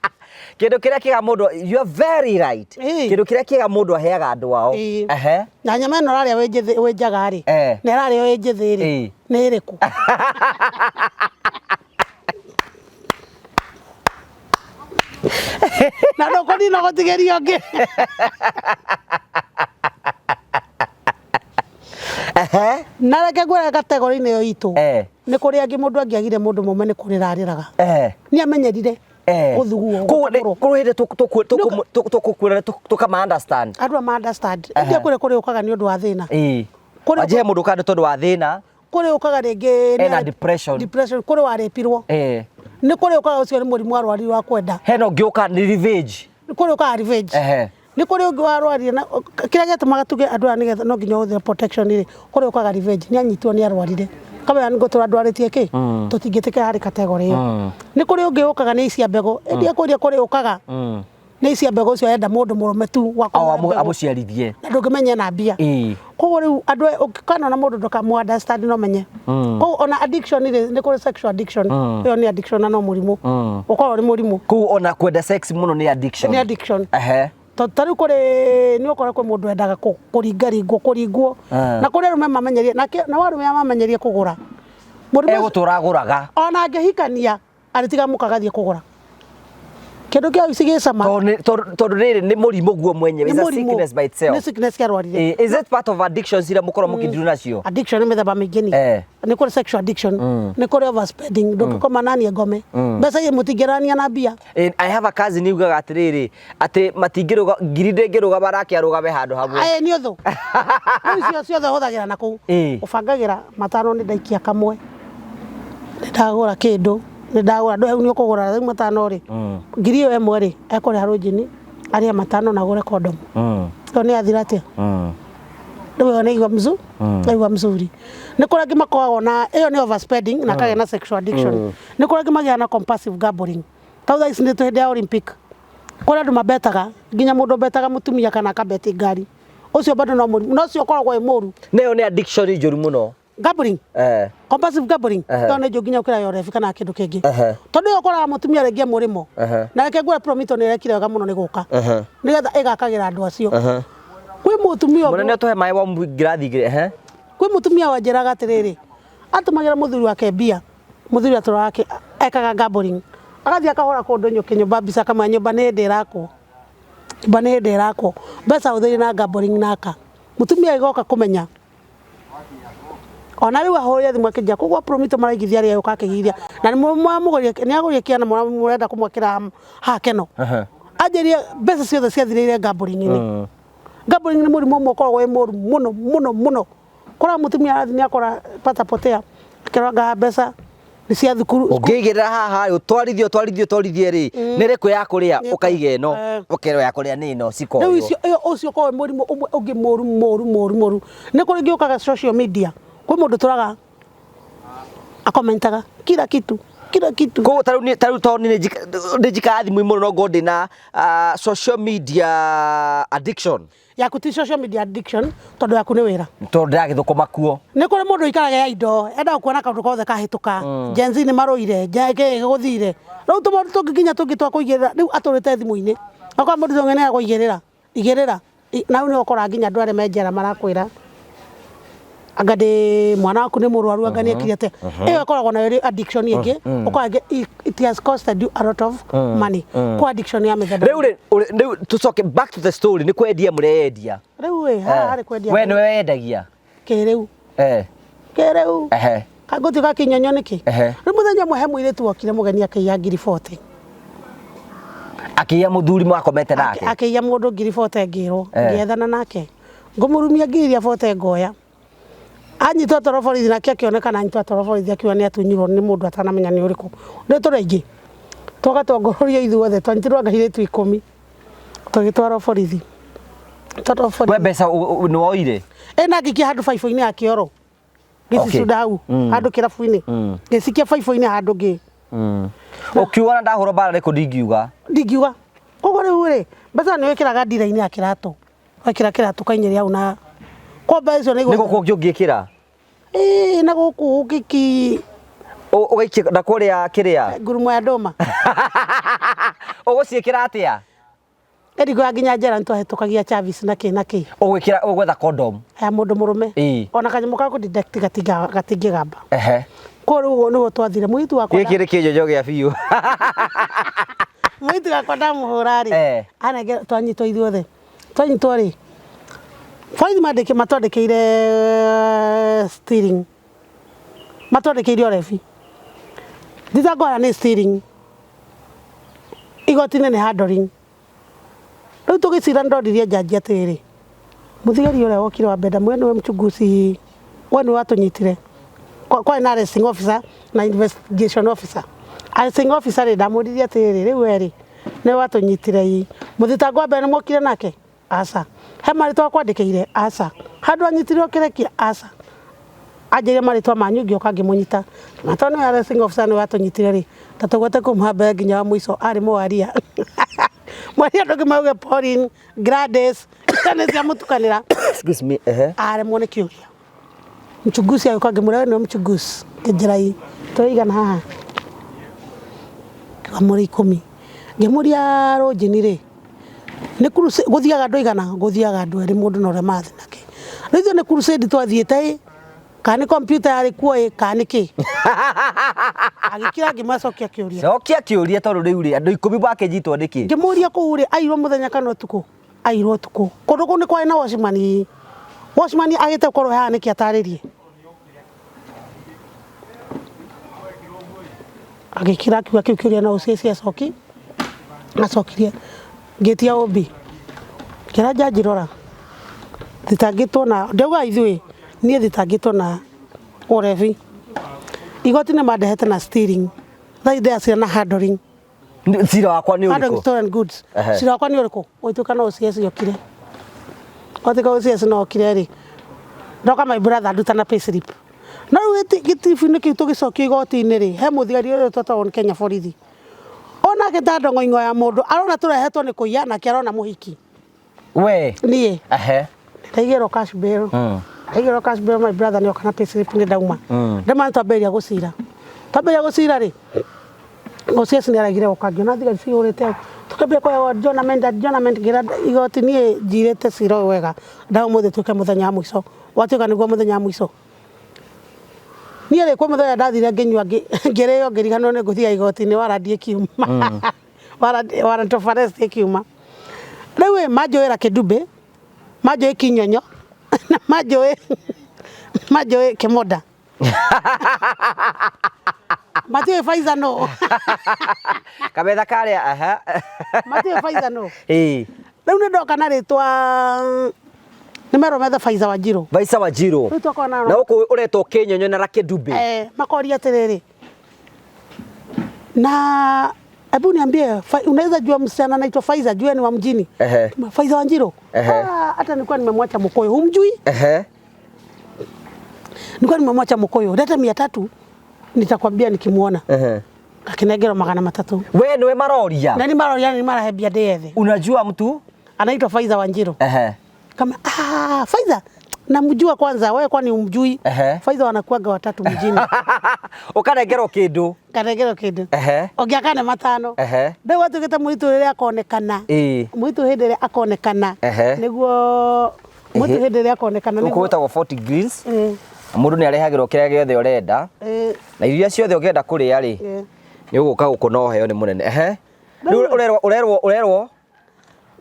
Kĩndũ kĩrĩa kĩega mũndũ, you are very right. Ĩĩ. Kĩndũ kĩrĩa kĩega mũndũ aheaga andũ ao. Ĩĩ. Ehe. Na nyama ĩno ũrarĩa wĩ njĩthĩ wĩ njaga rĩ. Eh. Na ĩrarĩo ĩ njĩthĩ rĩ. Ĩĩ. Nĩ ĩrĩkũ? Na ndũkũnina gũtigĩria ũngĩ. Ehe. Na reke ngwĩre kategori-inĩ ĩyo itũ. Eh. Nĩ kũrĩ angĩ mũndũ angĩagire mũndũ mũme nĩ kũrĩra arĩraga. Eh. Nĩ amenyerire. Eh. Gũthuguo. Koguo nĩ- gũtahũrwo. koguo hĩndĩ tũkũkwĩra tũkama understand. Andũ ama understand. Ĩndĩ kũrĩ kũrĩ ũkaga nĩ ũndũ wa thĩna. Ĩĩ. Kũrĩ Wanjie he mũndũ ũkaga nĩ tondũ wa thĩna. Kũrĩ ũkaga rĩngĩ Ena depression. Depression kũrĩ warĩpirwo. Eh. Nĩ kũrĩ ũkaga ũcio nĩ mũrimũ arwarire wa kwenda. Hena ũngĩ ũkaga nĩ revenge. Nĩ kũrĩ ũkaga revenge. Ehe. Nĩ kũrĩ ũngĩ warwarire na kĩrĩa gĩatũmaga tuge andũ aya nĩgetha no nginya ũhũthĩre protection rĩ, kũrĩ ũkaga revenge nĩ anyitwo nĩ arwarire. Kamenya nĩ ngũtũra ndwarĩtie kĩ? Tũtingĩtĩkĩra harĩ category ĩyo. Nĩ kũrĩ ũngĩ ũkaga nĩ icia mbegũ. Ĩndĩ akũria kũrĩ ũkaga nĩ icia mbegũ ũcio arenda mũndũ mũrũme tu wa O kũmũhe mbegũ. amũciarithie. Na ndũngĩmenya ena mbia. Ĩĩ. Koguo rĩu andũ aya ũngĩkana na mũndũ ndũkamũ understand no menye. Koguo ona addiction rĩ nĩ kũrĩ sexual addiction. Ĩyo nĩ addiction na no mũrimũ. Ũkoragwo ũrĩ mũrimũ. Koguo ona kwenda sex mũno nĩ addiction. Nĩ addiction. Ehe. Tondũ ta rĩu kũrĩ nĩ ũkora kwĩ mũndũ wendaga kũringaringwo kũringwo. Na kũrĩ arũme mamenyerie nao arũme aya mamenyerie kũgũra. Mũrimũ ũcio- Egũtũra agũraga. Ona angĩhikania arĩtiga mũka agathiĩ kũgũra. Kĩndũ kĩa ici gĩcama. Tondũ rĩrĩ nĩ mũrimũ guo mwenyewe. Nĩ It's a mũrimũ. sickness by itself. Nĩ sickness kĩarwarire. Is it part of addictions iria mũkoragwo mũkĩndirwo nacio? Addiction nĩ mĩthemba mĩingĩ ni. Eh. Nĩ kũrĩ sexual addiction. Nĩ kũrĩ overspending. Ndũngĩkoma naniĩ ngome. Mbeca iria mũtingĩrania na mbia. I have a cousin yugaga atĩrĩrĩ, atĩ matingĩrũga, ngiri ndĩngĩrũgama nake arũgame handũ hamwe. Aĩ nĩ ũthũ. Rĩu icio ciothe ũhũthagĩra na kũu. Ĩĩ. Ũbangagĩra matano nĩ ndaikia kamwe. Nĩ ndagũra kĩndũ. Nĩ ndagũra ndũ hau nĩ ũkũgũra rĩu matano rĩ. Ngiri ĩyo ĩmwe rĩ, ekũrĩha rũnjini, arĩhe matano na agũre kondomu. Ĩyo nĩ yathira atĩa? Rĩu ĩyo nĩ igua mzuri, aigua mzuri. Nĩ kũrĩ angĩ makoragwo na ĩyo nĩ overspending na kagĩa na sexual addiction. Nĩ kũrĩ angĩ magĩaga na compulsive gambling. Ta thaa ici nĩ twĩ hĩndĩ ya Olympic. Kũrĩ andũ mabetaga nginya mũndũ ũbetaga mũtumia kana akabeti ngari ũcio bado no mũrimũ no ũcio ũkoragwo wĩ mũru. Nayo nĩ addiction njũru mũno. Gambling. Compulsive gambling. Tondũ nĩ njũru nginya gũkĩra ya ũrebi kana kĩndũ kĩngĩ. Tondũ ĩyo ũkoraga mũtumia rĩngĩ e mũrĩmo. Na reke ngwĩre Promito nĩ ĩrekire wega mũno nĩ gũka. Nĩgetha ĩgakagĩra andũ acio. Kwĩ mũtumia ũmwe. Mũnene ũtũhe maĩ wa ngirathi igĩrĩ. Kwĩ mũtumia wanjĩraga atĩrĩrĩ, atũmagĩra mũthuri wake mbia, mũthuri atũraga ekaga gambling. Agathiĩ akahũra kũndũ kĩnyũmba mbica akamwĩra nyũmba nĩ hĩndĩ ĩrakwo. Nyũmba nĩ hĩndĩ ĩrakwo. Mbeca ahũthĩrire na gambling naka. Mũtumia agĩgoka kũmenya ona rĩu ahũrire thimũ akĩnjĩra koguo Promito maraigithia rĩ agĩũka akĩigithia na nĩ mwamũgũrire nĩ agũrire kĩana mũrenda kũmwakĩra haha keno anjĩrire mbeca ciothe ciathirĩire gambling-inĩ. Gambling nĩ mũrimũ ũmwe ũkoragwo wĩ mũru mũno mũno mũno kũrĩa mũtumia arathiĩ nĩ akora pata potea akĩrora mbeca nĩ cia thukuru. Ũngĩigĩrĩra haha rĩ ũtwarithie ũtwarithie ũtwarithie rĩ nĩ rĩkũ ya kũrĩa ũkaiga ĩno ũkerwo ya kũrĩa nĩ ĩno Rĩu cikoywo. icio ĩyo ũcio ũkoragwo wĩ mũrimũ ũmwe ũngĩ mũru mũru mũru mũru. Nĩ kũrĩ ingĩ ũkaga social media kwĩ mũndũ tũraga akomentaga kila kitu kila kitu. Koguo ta rĩu ta rĩu tondũ niĩ nĩ njikaga thimũ-inĩ mũno no ngorwo ndĩna social media addiction. Yaku ti social media addiction tondũ yaku nĩ wĩra. Tondũ ndĩragĩthũkũma kuo. Nĩ kũrĩ mũndũ ũikaraga ya indo endaga kuona kaũndũ kothe kahĩtũka. Gen Z nĩ marũire kĩ gũthire. Rĩu tũmaũndũ tũngĩ nginya tũngĩ twa kũigĩrĩra rĩu atũrĩte thimũ-inĩ. Okorwo mũndũ ũcio nĩ akũigĩrĩra igĩrĩra na hau nĩho ũkoraga nginya andũ arĩa me njera marakwĩra anga ndĩ mwana waku nĩ mũrwaru anga nĩ ekire atĩa. Ĩyo ĩkoragwo nayo ĩrĩ addiction ĩngĩ ũkoraga ĩngĩ it has costed you a lot of money. Kwa addiction ya mĩthemba. Rĩu rĩ rĩu tũcoke back to the story nĩ kwendia mũreyendia. Rĩu ĩ haha harĩ kwendia. We nĩwe wendagia. Kĩrĩu. Kĩrĩu. Kangũtuĩka kĩnyonyo nĩkĩ? Rĩu mũthenya ũmwe he mũirĩtu wokire mũgeni akĩiya ngiri 40. Akĩiya mũthuri mwakomete nake. Akĩiya mũndũ ngiri 40 ngĩrwo ngĩethana nake. Ngũmũrumia ngiri iria 40 ngoya. Anyitwo atwarwo borithi nake akĩonekana anyitwo atwarwo borithi akiuga nĩ atunyirwo nĩ mũndũ atanamenya nĩ ũrĩkũ. Rĩu tũrĩ aingĩ. Tũgatongororio ithuothe twanyitirwo anga airĩtu 10 tũgĩtwarwo borithi. Twarwo borithi. We mbeca nĩ woire? Ĩ na ngĩikia handũ baibũ-inĩ ya kĩoro. Ngĩcicuda hau handũ kĩrabu-inĩ. Ngĩcikia baibũ-inĩ handũ ngĩ. Ũkiuga na ndahũrwo mbara rĩkũ ndingiuga. Ndingiuga. Koguo rĩu rĩ mbeca nĩ wĩkĩraga ndira-inĩ ya kĩratũ. Wekĩra kĩratũ kainyeria hau na kwa mbeca icio nĩ Nĩ gũkũ ũngĩ ũngĩkĩra? Ĩĩ na gũkũ ũngĩki Ũgaikia na kũrĩa kĩrĩa? Ngurumo ya ndũma. Ũgũciĩkĩra atĩa? Ĩndĩ nginya njera nĩtwahĩtũkagia Chavis na kĩ na kĩ. Ũgwĩkĩra ũgwetha condom. Ya mũndũ mũrũme. Ona kanyamũ ka kũ-detect gatingĩgamba. Koguo rĩu ũguo nĩguo twathire mũirĩtu wakwa. Gĩkĩ nĩ kĩnjonjo gĩa biũ. Mũirĩtu wakwa ndamũhũra rĩ. Anengera twanyitwo ithuothe. Twanyitwo rĩ. Borithi mandĩkĩ matwandĩkĩire stealing. Matwandĩkĩire ũrebi. Thitango harĩa nĩ stealing. Igoti-inĩ nĩ handling. Rĩu tũgĩcira nĩndoririe njanji atĩrĩrĩ, mũthigari ũrĩa wokire wa mbere ndamwĩra nĩwe mchunguzi we nĩwe watũnyitire. Kwarĩ na arresting officer na investigation officer. Arresting officer rĩ ndamũririe atĩrĩrĩ, rĩu we rĩ nĩwe watũnyitire ĩ, mũthitangwo wa mbere nĩmwokire nake? Aca. He marĩtwa akwandĩkĩire? Aca. Handũ anyitirwo ũkĩrekia? Aca. Anjĩrire marĩtwa manyu ngĩũka ngĩmũnyita. Na tondũ nĩwe arresting officer nĩwe watũnyitire rĩ, ta tũgwete kuma mbere nginya wa mũico arĩ mũwaria. Mwaria ndũngĩmauge Pauline, Gladys, nĩ ciamũtukanĩra. Excuse me. Aremwo nĩ kĩũria. Mchunguzi agĩũka ngĩmwĩra we nĩwe mchunguzi. Ngĩnjĩra ĩ, tũrĩ aigana haha? Ngiuga mũrĩ 10. Ngĩmũria rũnjini rĩ, nĩ gũthiaga andũ aigana? Gũthiaga andũ erĩ mũndũ na ũrĩa marathiĩ nake. Rĩu ithuĩ nĩ crusade twathiĩte ĩ, kana nĩ computer yarĩ kuo ĩ, kana nĩ kĩ? Agĩkira ngĩmacokia kĩũria. Cokia kĩũria tondũ rĩu rĩ andũ 10 makĩnyitwo nĩkĩ? Ngĩmũria kũu rĩ, airwo mũthenya kana ũtukũ? Airwo ũtukũ. Kũndũ kũu nĩ kwarĩ na watchman. Watchman agĩte gũkorwo haha nĩkĩ atarĩrie? Agĩkira akiuga kĩu kĩũria no ũciĩcie acoki. Acokirie ngĩtia OB. Ngĩra njanji rora. Thitangĩtwo na ndauga ithuĩ niĩ thitangĩtwo na ũrebi. Igoti nĩ mandehete na stealing. Thaa ici ndĩracira na handling. Cira wakwa nĩ Handling ũrĩkũ? stolen goods. Cira wakwa nĩ ũrĩkũ? Ũgĩtuĩka no OCS yokire. Watuĩka OCS no okire rĩ. Ndoka my brother nduta na payslip. No rĩu gĩtibu-inĩ kĩu tũgĩcokio igoti-inĩ rĩ, he mũthigari ũrĩa twatwarwo nĩ Kenya borithi. Ona Onake ta ndongoingo ya mũndũ arona tũrehetwo nĩ kũiya, nake arona mũhiki. We. Niĩ Ehe. Ndaigĩrwo cash bail. Ndaigĩrwo cash bail, my brother nĩoka na payslip, nĩ ndauma. Ndema twambĩrĩria gũcira, twambĩrĩria gũcira rĩ, OCS nĩ aregire gũka, ngĩona thigari cihũrĩte, tũkĩambia kũheagwo adjournment, adjournment, ngĩra igoti niĩ njirĩte cira ũyũ wega, nda ũmũthĩ ũtuĩke mũthenya wa mũico, watuĩka nĩguo mũthenya wa mũico. Niĩ rĩ, kwĩ mũthenya ndathire ngĩnyua, ngĩrĩo, ngĩriganĩrwo nĩ ngũthiaga igoti-inĩ, warrant ĩkiuma, warrant of arrest ĩkiuma. Rĩu ĩ, manjũĩra kĩndubĩ, manjũĩ kinyonyo, na manjũĩ kĩmũnda. Matiũĩ Faiza nũ. Kametha karĩa, aha. Matiũĩ Faiza nũ. Ĩĩ. Rĩu nĩ ndoka na rĩtwa, nĩ merwo methe Faiza Wanjiru. Faiza Wanjiru. Rĩu twakorwo na Na gũkũ ũretwo kĩnyonyo na Rakĩndumbi. Eh, makoria atĩrĩrĩ, na hebu niambie, unaweza jua msichana anaitwa Faiza, jua ni wa mjini. Faiza Wanjiru. Ah, hata nilikuwa nimemwacha Mkoyo, humjui? Nilikuwa nimemwacha Mkoyo. Leta 300 nitakwambia nikimuona. Akinengerwo 300. We niwe maroria. Na ni maroria, ni marahembia ndĩethe. Unajua mtu anaitwa Faiza Wanjiru? Kama, Faiza namjua kwanza, wewe kwani umjui? Faiza wanakuaga watatu mjini. Ukanengerwo kindu. Kanengerwo kindu. Ũngĩakane 5. Rĩu atuĩkĩte mũirĩtu rĩrĩa akonekana. Mũirĩtu hĩndĩ ĩrĩa akonekana. Nĩguo mũirĩtu hĩndĩ ĩrĩa akonekana nĩguo. Gũkũ gwĩtagwo 40 Greens. Mũndũ nĩ arehagĩrwo kĩrĩa gĩothe ũrenda. Na irio iria ciothe ũngĩenda kũrĩa rĩ, nĩ ũgũka gũkũ na ũheo nĩ mũnene. Rĩu ũrerwo, ũrerwo, ũrerwo.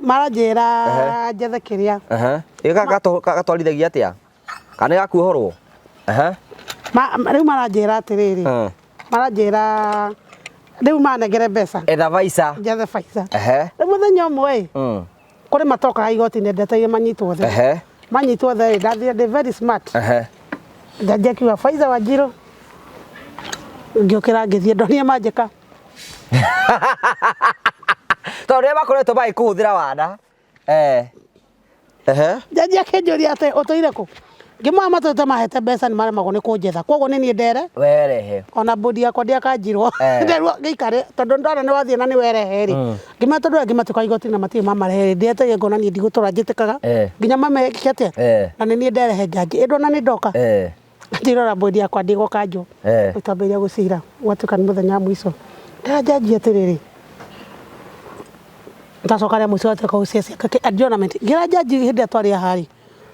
Maranjĩra njethe kĩrĩa. Ĩ gatwarithagia atĩa? Kana nĩ gakuohorwo? Rĩu maranjĩra atĩrĩrĩ. Maranjĩra rĩu manengere mbeca. Etha Faiza. Njethe Faiza. Rĩu mũthenya ũmwe ĩ, kũrĩ matokaga igoti-inĩ ndeteire manyitwo othe. Manyitwo othe rĩ, ndathire ndĩ very smart. Njanjia kiuga Faiza Wanjiru. Ngĩũkĩra ngĩthiĩ, ndonire manjĩka. Tondũ rĩrĩa makoretwo magĩkũhũthĩra wana. Njanjia akĩnjũria atĩ ũtũire kũ? Ngĩmwĩra matũrĩte mahete mbeca nĩ maremagwo nĩ kũnjetha. Koguo nĩ niĩ ndere. Werehe. Ona mbũndi yakwa ndiakanjirwo. Nderwo ngĩikare tondũ ndona nĩ wathiĩ na nĩ werehe rĩ. Ngĩmwĩra tondũ angĩ matuĩka igoti na matirĩ mamarehe rĩ, ndĩetereire ngona niĩ ndigũtũra njĩtĩkaga. Nginya mameke atĩa? Na nĩ niĩ nderehe njanji. Ĩ ndona nĩ ndoka. Ndirora mbũndi yakwa ndigũkanjwo. Twambĩrĩria gũcira gwatuĩka nĩ mũthenya wa mũico. Ndĩra njanji atĩrĩrĩ. Twacoka rĩa mũico gwatuĩka gũciacia adjournment. Ngĩra njanji hĩndĩ ĩrĩa twarĩ haha rĩ,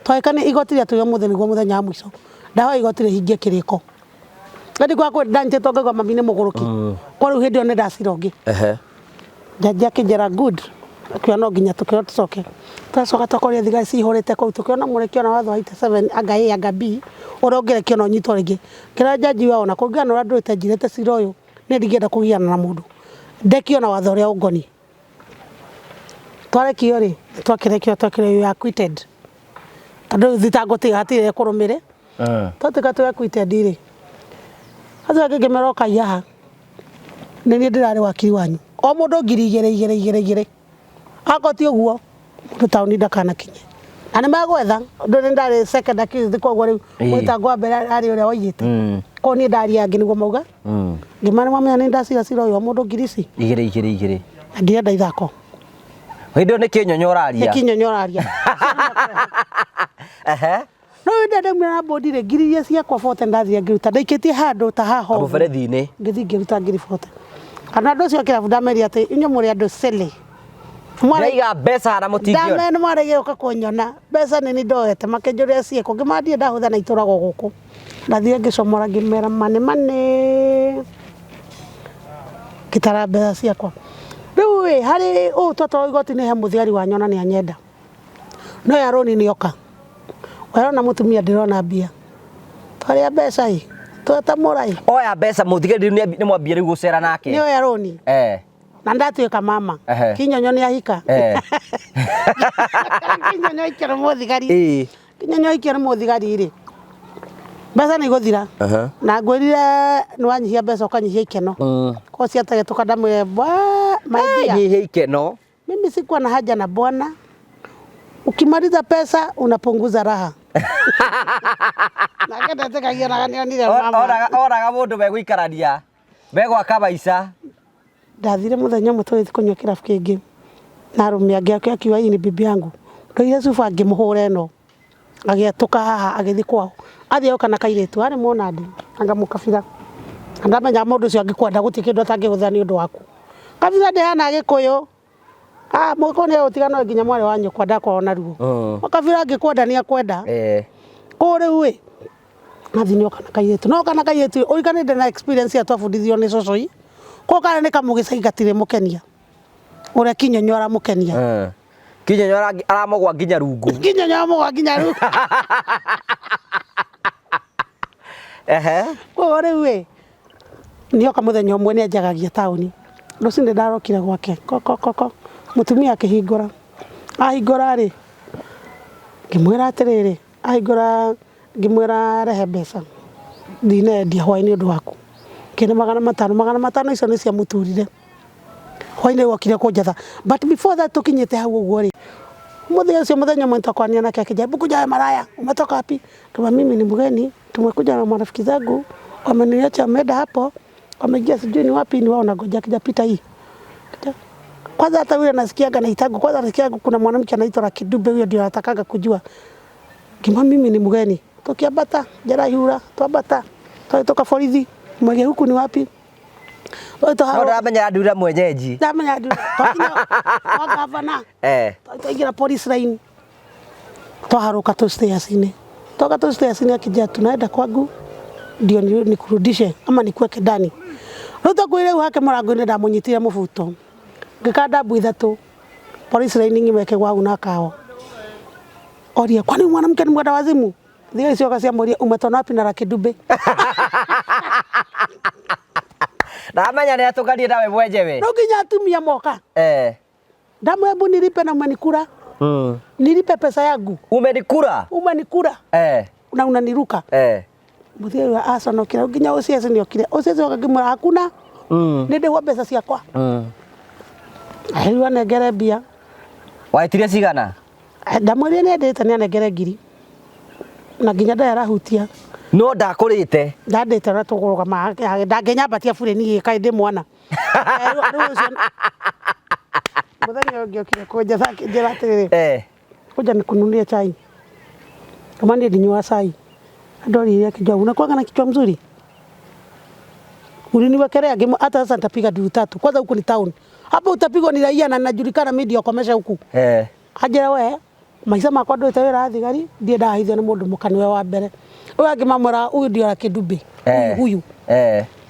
twagĩka nĩ igoti rĩatuire ũmũthĩ nĩguo mũthenya wa mũico. Ndahoya igoti rĩhingie kĩrĩko. Ĩndĩ kwa kwĩ ndanyitĩtwo ngaigua mami nĩ mũgũrũki. Kwa rĩu hĩndĩ ĩyo nĩ ndacira ũngĩ. Njanji akĩnjĩra good. Akiuga no nginya tũkĩrwo tũcoke. Twacoka twakorire thigari cihũrĩte kũu, tũkĩona mũrekio na watho wa 87 anga A anga B, ũrĩa ũngĩrekio na ũnyitwo rĩngĩ. Ngĩra njanji we ona kũringana na ũrĩa ndũrĩte njirĩte cira ũyũ, niĩ ndingĩenda kũgiana na mũndũ. Ndekio na watho ũrĩa ũngoniĩ. Twarekio rĩ, twakĩrekio twakĩrwo you are acquitted. Tondũ rĩu thitango tiga hatirĩ ĩkũrũmĩre. Twatuĩka twĩ acquitted rĩ, acio angĩ ngĩmera ũkai haha, nĩ niĩ ndĩrarĩ wakiri wanyu. O mũndũ ngiri igĩrĩ igĩrĩ igĩrĩ igĩrĩ. Akorwo ti ũguo, mũndũ taũni ndakanakinye. Na nĩ megwetha, ũndũ nĩ ndarĩ second accused, koguo rĩu mũthitango wa mbere arĩ ũrĩa waiyĩte. Koguo niĩ ndaria angĩ nĩguo mauga. Ngĩmera nĩ mwamenya nĩ ndacira cira ũyũ wa mũndũ ngiri ici. Igĩrĩ igĩrĩ igĩrĩ. Na ndirenda ithako. Hĩndĩ ĩyo nĩ kĩnyonyo ũraria. Nĩ kĩnyonyo ũraria. No hĩndĩ ĩrĩa ndaumire na mbũndi rĩ, ngiri iria ciakwa bote ndathire ngĩruta. Ndaikĩtie handũ ta haha ũguo. Kamũberethi-inĩ. Ngĩthiĩ ngĩruta ngiri bote. Kana andũ acio a kĩrabu ndamerire atĩ inyuĩ mũrĩ andũ silly. Ndaiga mbeca na mũtingĩona. Ndamera nĩ mwarĩ gũka kũnyona. Mbeca nĩ niĩ ndoete, makĩnjũria ciĩkũ. Ngĩmera ndirĩ ndahũthĩra na itũragwo gũkũ. Ndathire ngĩcomora ngĩmera mane mane. Ngĩtara mbeca ciakwa. Rĩu ĩ, harĩ ũũ twatwarwo igoti-inĩ he mũthigari wanyona nĩ anyenda. No ya rũni nĩ oka. Werona mũtumia ndĩrona mbia. Twarĩa mbeca ĩ, twetamũra ĩ. Oya mbeca mũthigari rĩu nĩ mwambia rĩu gũcera nake. Nĩ oya rũni. Na ndatuĩka mama. Kinyonyo nĩ ahika. Kinyonyo aikio nĩ mũthigari. Kinyonyo aikio nĩ mũthigari rĩ. Mbeca nĩ igũthira. Na ngwĩrire nĩ wanyihia mbeca ũkanyihia ikeno. Koguo ciategetũka ndamwĩre, bwa, my dear. Nyihia ikeno. Mimi sikuwa na haja na bwana. Ukimaliza pesa unapunguza raha. Nake ndetĩkagia na nĩonire mama. Oraga mũndũ megũikarania, megwaka maica. Ndathire mũthenya ũmwe tũgĩthiĩ kũnyua kĩrabu kĩngĩ na arũme angĩ ake akiuga hii ni bibi yangu. Ndoire cuba ngĩmũhũra ĩno agĩatũka haha agĩthiĩ kwao. Athiĩ oka na kairĩtu arĩ mũnandi anga mũkabira. Na ndamenya mũndũ ũcio angĩkwenda gũtirĩ kĩndũ atangĩhũthĩra nĩ ũndũ waku. Kabira ndĩhana Gĩkũyũ. Ah, mũgĩkũyũ nĩ agũtiga no nginya mwarĩ wa nyũkwa ndakorwo na ruo. Mũkabira angĩkwenda nĩ akwenda. Kũu rĩu ĩ nathi nĩ oka na kairĩtu. No oka na kairĩtu ũrikanĩte na experience ĩrĩa twabundithirio nĩ cũcũ ĩ. Koguo kana nĩ kamũgĩcagi gatirĩ mũkenia. Ũrĩa kinyonyo aramũkenia. Kinyonyo aramũgwa nginya rungu. Kinyonyo aramũgwa nginya rungu. Ehe. Koguo rĩu ĩ nĩoka mũthenya ũmwe nĩ anjagagia taũni. Rũcinĩ ndarokire gwake ko ko ko mũtumia akĩhingũra. Ahingũra rĩ ngĩmwĩra atĩrĩrĩ, ahingũra ngĩmwĩra rehe mbeca ndinendia hwaĩ-inĩ ũndũ waku. Kĩndũ 500, 500 icio nĩ ciamũturire. Hwaĩ-inĩ okire kũnjetha. But before that tũkinyĩte hau ũguo rĩ, mũthenya ũcio mũthenya ũmwe nĩtwakoranire nake akĩnjĩra hebu kuja wewe malaya, umetoka wapi? Kama mimi ni mgeni, tumekuja na marafiki zangu, wameniacha wameenda hapo, wameingia sijui ni wapi, ni wao nangoja kijapita hii. Kwanza hata yule nasikiaga naitago, kwanza nasikiaga kuna mwanamke anaitwa Rakidube, huyo ndio anatakaga kujua. Kima mimi ni mgeni. Tukiambata Jarahura, twambata, twahĩtũka borithi, mwege huku ni wapi? No ndamenya ndura mwenyeji. Ndamenya ndura. Twakinya kwa gavana. Twaingĩra police line. Twaharũka tu stairs-inĩ. Toka tu stairs-inĩ akija tunaenda kwangu ndio nikurudishe ama nikuweke ndani. Rĩu twakuire rĩu hake mũrango-inĩ ndamũnyitire mũbuto. Ngĩkanda mbu ithatũ. Police line ng'ima ĩkĩgwa hau na kawa. Oria, kwani mwanamke ni mwenda wazimu? Thigari cioka ciamũria umetoa wapi na Rakidube? Ndamenya nĩ atũkanie nawe mwenyewe. No nginya atumia moka. Ndamwĩra hebu nilipe na umenikula. Nilipe pesa yangu. Umenikula? Umenikula. Na unaniruka. Mũthigari wa aconokire nginya OCS nĩokire. OCS oka ngĩmwĩra hakuna. Nĩ ndĩhwo mbeca ciakwa. Rĩu anengere mbia. Waitirie cigana? Ndamwĩrire nĩ endete nĩ anengere ngiri. Na nginya ndarĩ arahutia. No ndakũrĩte. Ndandĩte ũrĩa tũkũrũgama, ndangĩnyambatia bureni gĩka ndĩ mwana. Rĩu ũcio mũthenya ũngĩ okire kũnjetha akĩnjĩra atĩrĩrĩ, kuja nikununulie chai. Kama ndiye ninywa chai. Ndoririe akijua unakuwa na kichwa mzuri. Uliniwekelea ngĩmwe hata sasa nitapiga nduru tatu. Kwanza huku ni town. Hapo utapigwa ni raia na najulikana mimi ndio komesha huku. Anjĩra we maica makwa ndũĩte wĩra thigari ndiĩ ndahithio nĩ mũndũ mũka nĩwe wa mbere. Ũyũ angĩ mamwĩra huyu ndio Rakidube. Huyu.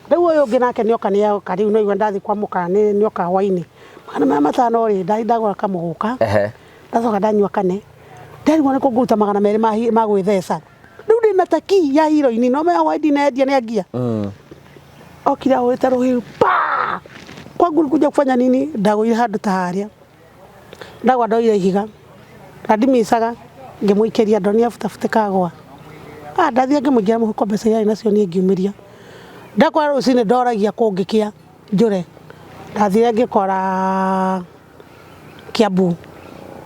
Rĩu ũyũ ũngĩ nake nĩoka nĩoka rĩu no igua ndathiĩ kwa mũka nĩoka hwainĩ. 500 rĩ ndathi ndagũra kamũgũka. Ndacoka ndanyua kane. Nderigwo nĩ kũ ngũruta 200 ma gwĩtheca. Rĩu ndĩna taki ya heroin no menya hwaĩ ndinendia nĩ angia. Okire ahũrĩte rũhĩ pa. Kwangu ulikuja kufanya nini? Ndagũire handũ ta harĩa. Ndagwa ndoire ihiga. Na ndimicaga ngĩmũikĩria ndonire abutabutĩka agwa. Ndathiĩ ngĩmũingĩra mũhuko mbeca iria arĩ nacio niĩ ngiumĩria. Ndakora rũcinĩ ndoragia kũngĩkĩa njũre. Ndathire ngĩkora Kiambu.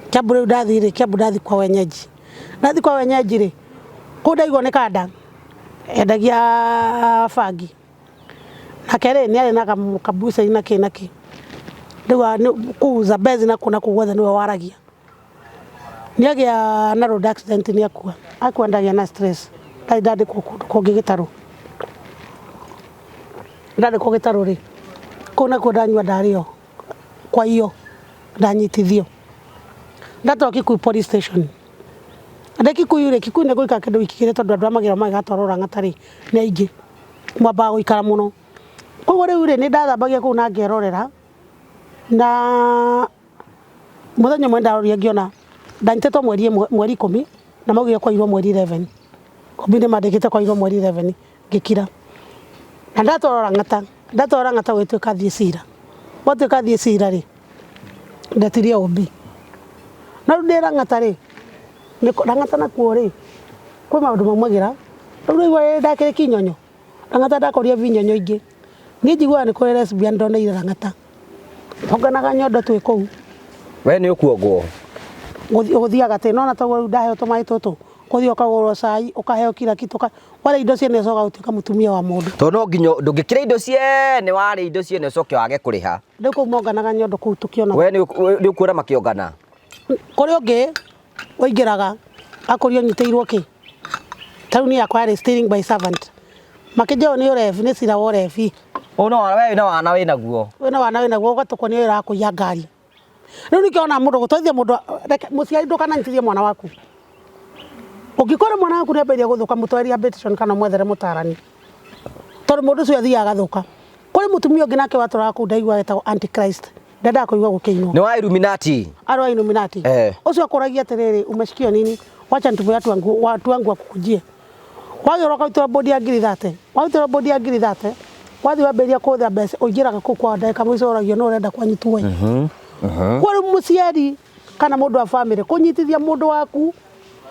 Kiambu rĩu ndathiĩ rĩ, Kiambu ndathiĩ kwa wenyeji. Ndathiĩ kwa wenyeji rĩ, kũu ndaigua nĩ kanda. Endagia bangi. Nake rĩ nĩ arĩ na kabucei na kĩ na kĩ. Rĩu kũu Zambezi na kũ na kũu guothe nĩwe waragia. Nĩagĩa na road accident nĩakua. Akua ndagĩa na stress. Ndarĩ ndandĩkwo kũndũ kũngĩ gĩtarũ. Ndandĩkwo gĩtarũ rĩ, kũu nakuo ndanyua ndarĩo kwa iyo ndanyitithio. Ndatwarwo Kikuyu police station. Ndĩ Kikuyu rĩ, Kikuyu nĩ gũikara kĩndũ wiki igĩrĩ tondũ andũ a magĩra magĩgatwarwo Lang'ata rĩ nĩ aingĩ. Mwambaga gũikara mũno. Koguo rĩu rĩ nĩ ndathambagia kũu na ngerorera na mũthenya ũmwe ndarorire ngĩona ndanyitĩtwo mweri 10 na maugire kwairwo mweri 11. Kombi nĩ mandĩkĩte kwairwo mweri 11 ngĩkira. Na ndatwarwo Lang'ata, ndatwarwo Lang'ata gũgĩtuĩka thiĩ cira. Gwatuĩka thiĩ cira rĩ, ndetirie OB. No rĩu ndĩ Lang'ata rĩ, Lang'ata nakuo rĩ, kwĩ maũndũ maumagĩra. Rĩu rĩu ndakĩrĩ kinyonyo. Lang'ata ndakorire vinyonyo ingĩ. Niĩ njiguaga nĩ kũrĩ lesbian ndoneire Lang'ata. Tonganaga nyondo twĩ kũu. We nĩ ũkuongwo? Gũthiaga atĩ nona toguo rĩu ndaheo tũmaĩ tũtũ. Kũthiĩ ũkagũrwo cai, ũkaheo kila kitu, warĩa indo ciene ũcoka gũtuĩka mũtumia wa mũndũ. Tondũ no nginya ndũngĩkĩra indo ciene, warĩa indo ciene ũcoke wage kũrĩha. Rĩu kũu monganaga nyondo kũu tũkĩonaga. We nĩ ũkuona makĩongana? Kũrĩ ũngĩ ũingĩraga akũria ũnyitĩirwo kĩ. Ta rĩu niĩ yakwa yarĩ stealing by servant. Makĩnjĩra ũyũ nĩ ũrebi, nĩ cira wa ũrebi. Ũyũ no we wĩna wana wĩnaguo. Wĩna wana wĩnaguo ũgatũkwo nĩ wĩra wa kũiya ngari. Rĩu nĩkĩo wonaga mũndũ gũtwarithia mũndũ, reke mũciari ndũkananyitithie mwana waku. Ũngĩkora mwana waku nĩambĩrĩria gũthũka mũtware rehabilitation kana ũmwethere mũtarani. Tondũ mũndũ ũcio athiaga agathũka. Kũrĩ mũtumia ũngĩ nake watũraga kũu ndaiguaga etagwo Antichrist. Ndendaga kũigua gũkĩinwo. Nĩ wa Illuminati. Arĩ wa Illuminati. Ũcio akũragia atĩrĩrĩ, umesikia nini? Wacha nitume watu wangu, watu wangu wakukujie. Wagĩrĩirwo ũkarutĩrwo bodi ya ngiri thate. Warutĩrwo bodi ya ngiri thate, wathiĩ wambĩrĩria kũhũthĩra mbeca, ũingĩraga kũu kwao ndagĩka mũico ũragio nũ ũrenda kwanyu tuoe. Kwa rĩu mũciari kana mũndũ wa bamĩrĩ kũnyitithia mũndũ waku,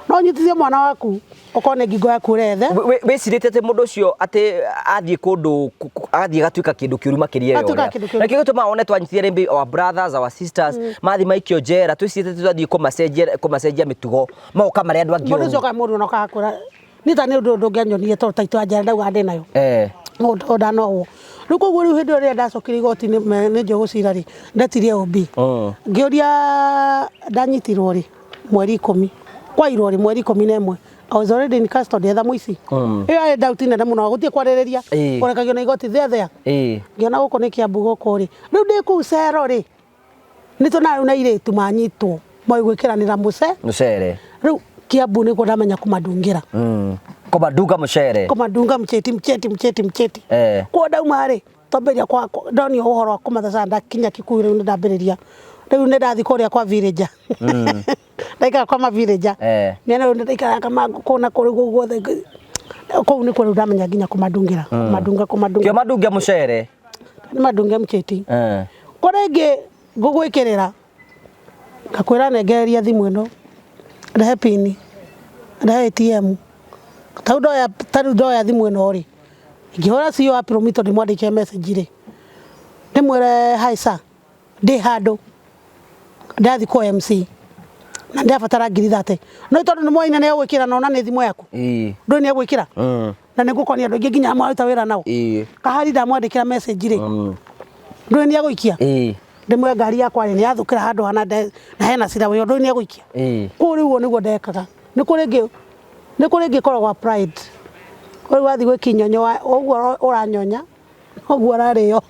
no ũnyitithie mwana waku okorwo nĩ ngingo yaku ũrethe. Wĩcirĩtie atĩ mũndũ ũcio atĩ athiĩ kũndũ athiĩ agatuĩka kĩndũ kĩũru makĩria ya Atuĩkaga ũrĩa. kĩndũ kĩũru. Na kĩo gĩtũmaga wone twanyitithia rĩngĩ our brothers, our sisters, mathiĩ maikio njera, twĩcirĩtie atĩ twathiĩ kũmacenjia mĩtugo, magoka marĩ andũ angĩ Mũndũ ũcio oru. okaga mũndũ na okaga kwĩra, niĩ ta nĩ ũndũ ndũngĩanyonie tondũ ta itũra njera ndauga ndĩ nayo. Mũndũ ũyũ ndanohwo. Rĩu koguo rĩu hĩndĩ ĩyo rĩrĩa ndacokire igoti-inĩ nĩ njũĩ gũcira rĩ, ndetirie OB. Ngĩũria ndanyitirwo rĩ, mweri ikũmi. Kwairwo rĩ, mweri ikũmi na ĩmwe. I was already in custody etha mũici. Ĩyo yarĩ doubt nene mũno, gũtirĩ kwarĩrĩria. Ũrekagio na igoti there there. Ngĩona gũkũ nĩ Kiambu gũkũ rĩ. Rĩu ndĩ kũu cero rĩ, nĩ tuonaga rĩu na airĩtu manyitwo moĩ gwĩkĩranĩra mũce. Mũcere. Rĩu Kiambu nĩkuo ndamenya kũmadungĩra. Kũmadunga mũcere. Kũmadunga mcheti, mcheti, mcheti, mcheti. Kuo ndauma rĩ, twambĩrĩria kwa, ndonio ũhoro wa kũmathaca ndakinya Kikuyu rĩu nĩ ndambĩrĩria. Rĩu nĩ ndathiĩ kũrĩa kwa villager. Ndaikara kwa ma villager. Mĩena rĩu nĩ ndaikaraga kama kũu na kũu rĩu guothe. Kũu nĩkuo rĩu ndamenya nginya kũmadungĩra. Kũmadunga, kũmadunga. Kĩo madunge mũcere. Nĩ madunge mcheti. Kũrĩ ĩngĩ ngũgwĩkĩrĩra, ngakwĩra nengereria thimũ ĩno, rehe pin, rehe ATM. Ta rĩu ndoya thimũ ĩno rĩ, ingĩhũra CEO wa Promito ndĩmwandĩkĩre message rĩ, ndĩmwĩre hi sir, ndĩ handũ, ndĩrathiĩ kwa MC na ndĩrabatara ngiri thate. No tondũ nĩ mwaina nĩ egwĩkĩra na ona nĩ thimũ yaku. Ndũĩ nĩ egwĩkĩra? Na nĩ ngũkonia andũ aingĩ nginya mwaruta wĩra nao. Kahari ndamwandĩkĩra message rĩ, ndũĩ nĩ egũikia? Ndĩmwĩre ngari yakwa rĩ, nĩ yathũkĩra handũ hana na hena cira wĩyo, ndũĩ nĩ egũikia? Kũu rĩu ũguo nĩguo ndekaga. Nĩ kũrĩ ĩngĩ, nĩ kũrĩ ĩngĩ ĩkoragwo pride. Rĩu wathiĩ gwĩ kĩnyonyo, ũguo ũranyonya, ũguo ũrarĩo.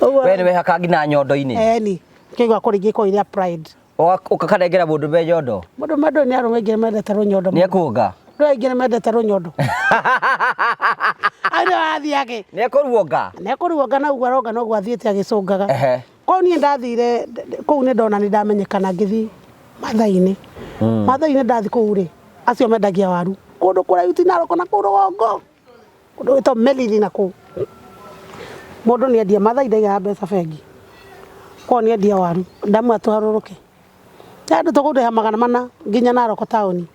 Ũguo We nĩ wehaka nginya nyondo-inĩ? Ĩni, kĩigua kũrĩ ingĩ ĩkoragwo ĩrĩ ya pride. Ũkakanengera mũndũ me nyondo? Mũndũ me ndũĩ nĩ arũme aingĩ mendete rũnyondo. Nĩ ekũnga? Ndũĩ aingĩ nĩ mendete rũnyondo. Au nĩ wathiĩ ake. Nĩ ekũruonga? Nĩ ekũruonga na ũguo aronga noguo athiĩte agĩcũngaga. Kũu niĩ ndathire, kũu nĩ ndona nĩ ndamenyekana ngĩthiĩ Mathai-inĩ. Mathai-inĩ ndathiĩ kũu rĩ, acio mendagia waru. Kũndũ kũraihu ti Narok na kũu rũgongo. Kũndũ gwĩtagwo Melili na kũu. Mũndũ nĩ endia, Mathai ndaigaga mbeca bengi. Koguo nĩ endia waru, ndamwĩra tũharũrũke. Andũ tũkũrĩha magana mana nginya Narok taũni.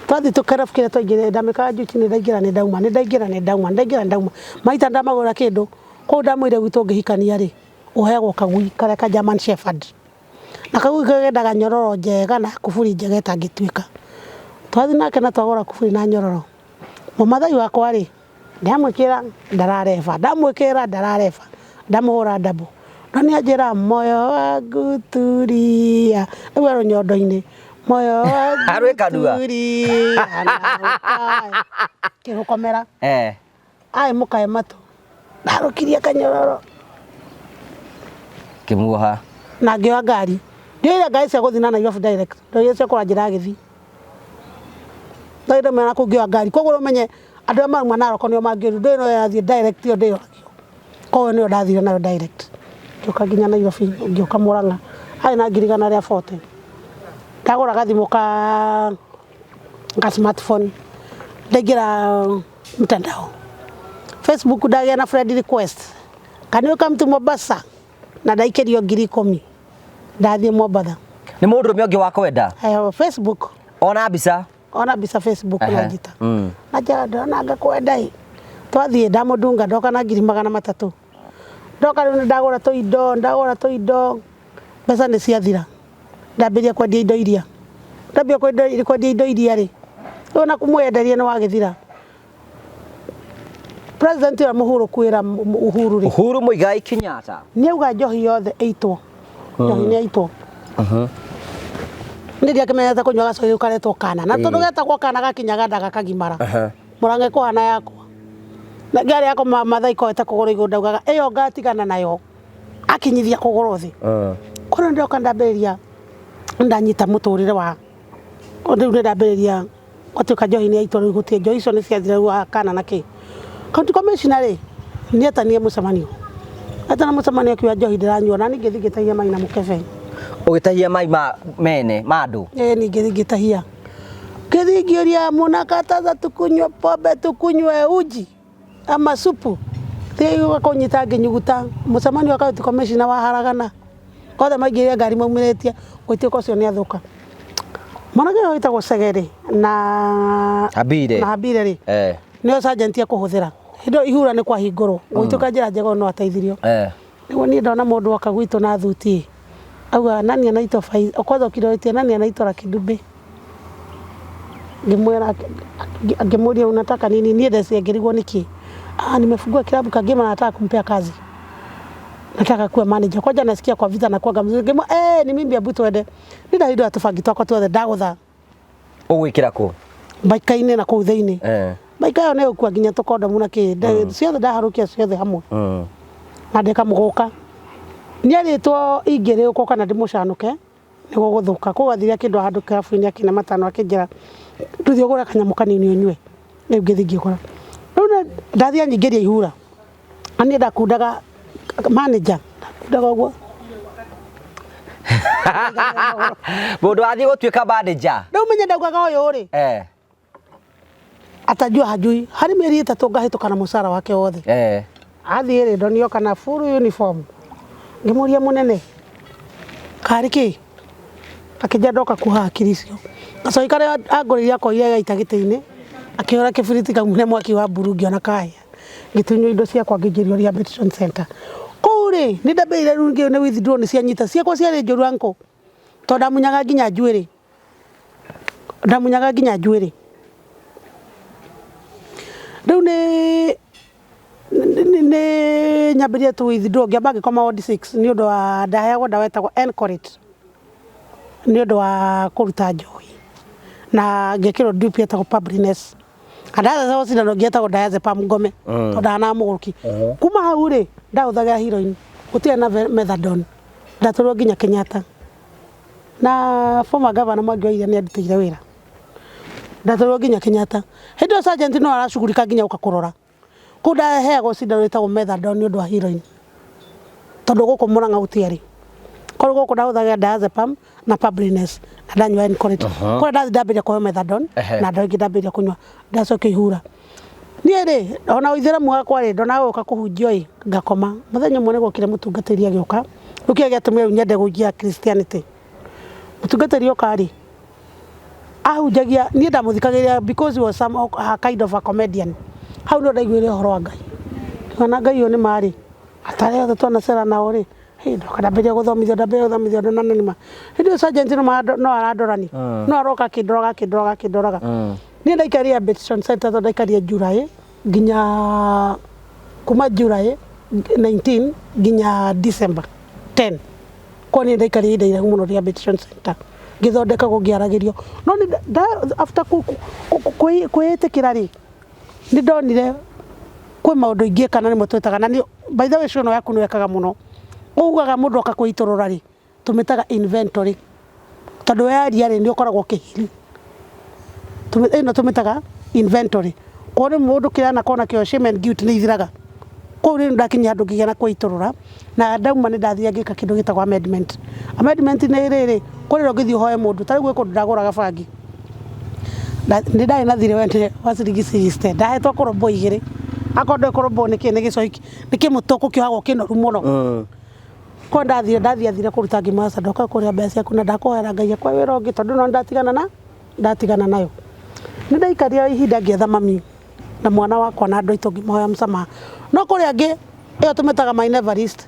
Twathiĩ tũkĩrabu kĩrĩa twaingĩrire, ndamĩkaga juu chini, ndaingĩra nĩ ndauma, nĩ ndaingĩra nĩ ndauma, nĩ ndaingĩra nĩ ndauma. Maita ndamagũrĩra kĩndũ, kũu ndamwĩrire gwitũ ũngĩhikania rĩ, ũheagwo kagui karĩa ka German Shepherd. Na kagui kendaga nyororo njega na kuburi njega ĩtangĩtuĩka. Twathiĩ nake na twagũra kuburi na nyororo. Mũmathai wakwa rĩ, ndamwĩkĩra ndarareba, ndamwĩkĩra ndarareba, ndamũhũra ndambo. No nĩ anjĩra moyo wangu tulia, rĩu e rũnyondo-inĩ. Moyo wangu Arwĩkanua. tulia na ũkae. Kĩrũkomera. Aĩ mũkae matũ. Ndarũkirie kanyororo. Kĩmuoha. Na ngĩoya ngari. Ndioire ngari cia gũthiĩ na Nairobi direct. Ndoire cia kũra njĩra ya Gĩthii. Ndoire mwena kũu ngĩoya ngari. Koguo ũmenye andũ arĩa marauma Narok nĩo mangĩũrio. Ndũĩ no yathiĩ direct ĩyo ndĩyoragio. Koguo nĩyo ndathire nayo direct. Ngĩũka nginya Nairobi, ngĩũka Murang'a. Harĩ na ngiri igana rĩa forty. Ndagũra gathimũ ka smartphone. Ndaingĩra mtandao. Facebook ndagĩa na friend request. Can you come to Mombasa? Na ndaikĩrio ngiri ikũmi. Ndathiĩ Mombatha. Nĩ mũndũrũme ũngĩ wa kwenda? Facebook. Ona mbica? Ona mbica Facebook na njita. Na njĩra ndĩrona ngakwenda ĩ. Twathiĩ ndamũndunga ndoka na ngiri magana matatũ. Ndoka rĩu nĩ ndagũra tũindo, ndagũra tũindo, mbeca nĩ ciathira. Ndambĩrĩria kwendia indo iria. Ndambia kwendia indo iria rĩ, Rĩu ona kũmwenderia nĩ wagĩthira. President ũrĩa mũhurũku wĩra Uhuru rĩ. Uhuru Muigai Kenyatta. Nĩ auga njohi yothe ĩitwo. Njohi nĩ yaitwo. Nĩ ndiakĩmenyete kũnyua gacohi karetwo kana. Na tondũ getagwo kana gakinyaga nda gakagimara. Mũrange kũhana yakwa. Na ngari yakwa Mathai koete kũgũrũ igũrũ ndaugaga ĩyo ngatigana nayo. Akinyithia kũgũrũ thĩ. Koguo ndoka ndambĩrĩria ndanyita mũtũrĩre wa rĩu nĩ ndambĩrĩria gwatuĩka njohi nĩ yaitwo rĩu gũtirĩ njohi icio nĩ ciathira rĩu wa kana na kĩ. County commissioner rĩ nĩ etanire mũcemanio. Etana mũcemanio akiuga njohi ndĩranyua na niĩ ngĩthiĩ ngĩtahia mai na mũkebe. Ũgĩtahia mai ma mene ma andũ? Ĩĩ niĩ ngĩthiĩ ngĩtahia. Ngĩthiĩ ngĩũria mũnakataza tukunywe pombe tukunywe uji ama supu. Thiĩ kũnyita ngĩnyuguta mũcemanio wa county commissioner waharagana. Othe maingĩrire ngari maumĩrĩtie gũtuĩka ũcio nĩ athũka. Mwanake ũyũ wĩtagwo Chege na Habire. Na Habire rĩ. Nĩo sergeant ekũhũthĩra. Hĩndĩ ĩyo ihura nĩ kwahingũrwo. Gũgĩtuĩka njĩra njega no ateithirio. Nĩguo niĩ ndona mũndũ oka gwitũ na thuti auga nani anaitwa Faiza, kwanza ũkirorĩtie nani anaitwa Lucky Dube. Ngĩmwĩra ngĩmũria unataka nini, niĩ ndeciria ngĩrigwo nĩkĩ. Ah, nimefungua kilabu Kagema na nataka kumpea kazi. Nataka kuwa manager. Kwanza nasikia kwa vita na kuanga mzuri. Ngĩmwĩra eh, ni mimi hebu twende. Nĩ ndahindũra tũbangi twakwa tuothe ndagũtha. Ũgwĩkĩra kũ? Mbaika-inĩ na kũu thĩinĩ. Mbaika ĩyo nĩ ĩgũkua nginya tũkondomu na kĩ. Ciothe ndaharũkia ciothe hamwe. Na ndĩkamũgũka. Nĩ arĩtwo ingĩrĩũkwo kana ndĩmũcanũke nĩ gũgũthũka. Koguo athire akĩndwara handũ kĩrabu-inĩ akĩne matano akĩnjĩra ndũthiĩ ũgũre kanyamũ kanini ũnyue. Rĩu ngĩthiĩ ngĩgũra. Rĩu ndathiĩ anyingĩria ihura. Na niĩ ndakundaga manager, ndakundaga ũguo. Mũndũ wathiĩ gũtuĩka manager. Rĩu menye ndaugaga ũyũ rĩ. Atajua hajui. Harĩ mĩeri ĩtatũ ngahĩtũka na mũcara wake wothe. Athiĩ rĩ ndonioka na full uniform. Ngĩmũria mũnene karĩ kĩ? Akĩnjĩra ndoka kuoha hakiri icio. Gacohi karĩa angũrĩire akoire agaita gĩtĩ-inĩ akĩhũra kĩbiriti kaumire mwaki wa mburu ngĩona kahĩa. Ngĩtunywo indo ciakwa ngĩingĩrio rehabilitation center. Kũu rĩ nĩ ndambĩrĩirie rĩu nĩ withdraw nĩ cianyita ciakwa ciarĩ njũru uncle. Tondũ ndamunyaga nginya njuĩrĩ. Ndamunyaga nginya njuĩrĩ. Rĩu nĩ nyambĩrĩrie tu withdraw ngĩamba ngĩkoma ward 6 nĩ ũndũ wa ndaheagwo ndawa ĩtagwo Encorate nĩ ũndũ wa kũruta njohi na ngĩkĩrwo drip ĩtagwo Pabrines. Ndathecagwo cindano ĩngĩ ĩtagwo Diazepam ngome tondũ ndahanaga mũgũrũki. Kuma hau rĩ ndahũthagĩra heroin gũtirĩ na methadone ndatwarirwo nginya Kenyatta na former governor Mwangi wa Iria nĩ andutĩire wĩra. Ndatwarirwo nginya Kenyatta. Hĩndĩ ĩyo sergeant no aracugurika nginya gũka kũrora. Kũu ndaheagwo cindano ĩtagwo methadone nĩ ũndũ wa heroin. Tondũ gũkũ Murang'a gũtiarĩ. Koguo gũkũ ndahũthagĩra Diazepam na Pabrines na ndanyua Encorate. Kũrĩa ndathiĩ ndambĩrĩria kũheo methadone na ndawa ingĩ ndambĩrĩria kũnyua ndacokio ihura. Niĩ rĩ ona ũithĩramu wakwa rĩ ndonaga gũka kũhunjio ĩ ngakoma. Mũthenya ũmwe nĩ gwokire mũtungatĩri agĩũka. Rĩu kĩrĩa gĩatũmire rĩu nyende kũingĩra Christianity. Mũtungatĩri oka rĩ ahunjagia niĩ ndamũthikagĩrĩria because he was some a kind of a comedian. Hau nĩho ndaiguire ũhoro wa Ngai. Ngĩona Ngai ũyũ nĩ ma rĩ atarĩ othe twanacera nao rĩ ndoka ndambĩrĩria gũthomithio ndambĩrĩria gũthomithio ndona nĩ ma. Hĩndĩ ĩyo sergeant no arandorani. No aroka akĩndoraga akĩndoraga akĩndoraga. Niĩ ndaikarire rehabilitation center tondũ ndaikarire July nginya kuma July 19 nginya December 10. Koguo niĩ ndaikarire ihinda iraihu mũno rehabilitation center ngĩthondekagwo ngĩaragĩrio. No nĩ after kwĩĩtĩkĩra rĩ nĩ ndonire kwĩ maũndũ ingĩka na nĩmo twĩtaga na by the way show ĩno yaku nĩ wekaga mũno. Ugaga mũndũ oka kwĩitũrũra rĩ tũmĩtaga inventory. Tondũ weyaria rĩ nĩ ũkoragwo ũkĩ heal. Ĩno tũmĩtaga inventory. Koguo rĩmwe mũndũ kĩrĩa anakorwo nakĩo shame and guilt nĩ ithiraga. Koguo rĩu ndakinyia handũ ngĩgĩa na kwĩitũrũra na ndauma nĩ ndathire ngĩka kĩndũ gĩtagwo amendment. Amendment nĩ rĩrĩ kũrĩ ũngĩthiĩ ũhoe mũndũ ta rĩu gwĩ kũndũ ndagũraga bangi. Nĩ ndarĩ na thirĩ wene wa ciringi 60 ndahetwo kũrũmbũ igĩrĩ. Akorwo ndũĩ kũrũmbũ nĩ kĩ nĩ gĩcoki nĩ kĩmũtĩ kĩohagwo kĩnoru mũno. Koguo ndathire ndathiathire kũruta ngĩmwĩra aca ndoka kũrĩa mbeca ciaku na ndakũhoera Ngai akũhe wĩra ũngĩ tondũ ĩno ndatigana nayo. Nĩ ndaikarire ihinda ngĩetha mami na mwana wakwa na andũ aitũ ngĩmahoya msamaha. No kũrĩ angĩ ĩyo tũmĩtaga my never list.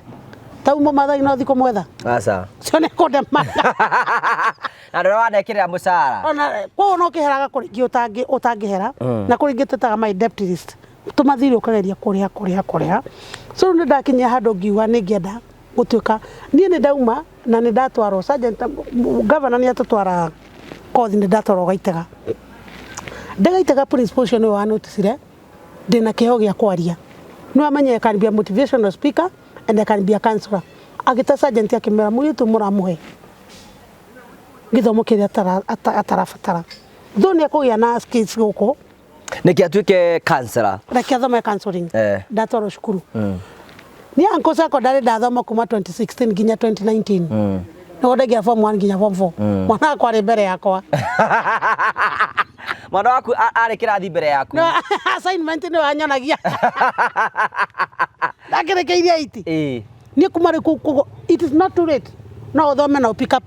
Tau mũmathai no thiĩ kũmwetha. Aca. Cio nĩ kũndema. Na ndũrĩa wanekĩrĩra mũcara. Ona koguo no kĩheraga kũrĩ ingĩ ũtangĩhera na kũrĩ ingĩ twĩtaga my debt list. Tũmathirĩ ũkageria kũrĩha kũrĩha kũrĩha. So rĩu nĩ ndakinyia handũ ngiuga nĩ ngĩenda gũtuĩka niĩ nĩ ndauma na nĩ ndatwarwo sergeant governor nĩ atũtwara kothi nĩ ndatwarwo Gaitega. Ndĩ Gaitega principal ũcio nĩwe wa noticire ndĩna kĩheo gĩa kwaria. Nĩwe wamenyire I can be a motivational speaker and I can be a counselor. Agĩta sergeant akĩmera mũirĩtu ũyũ mũramũhe gĩthomo kĩrĩa atarabatara. Though nĩ ekũgĩa na skills gũkũ. Nĩkĩ atuĩke counselor? Reke athome counseling. Ndatwarwo cukuru. Niĩ Uncle secondary ndathoma kuma 2016 nginya 2019. Nĩguo ndaingĩra form 1 nginya form 4. Mwana wakwa arĩ mbere yakwa. Mwana waku arĩ kĩrathi mbere yaku. No, assignment nĩwe anyonagia. Ndakĩrĩkĩirie 8. Niĩ kuma rĩu kũu, it is not too late. No ũthome na pick up.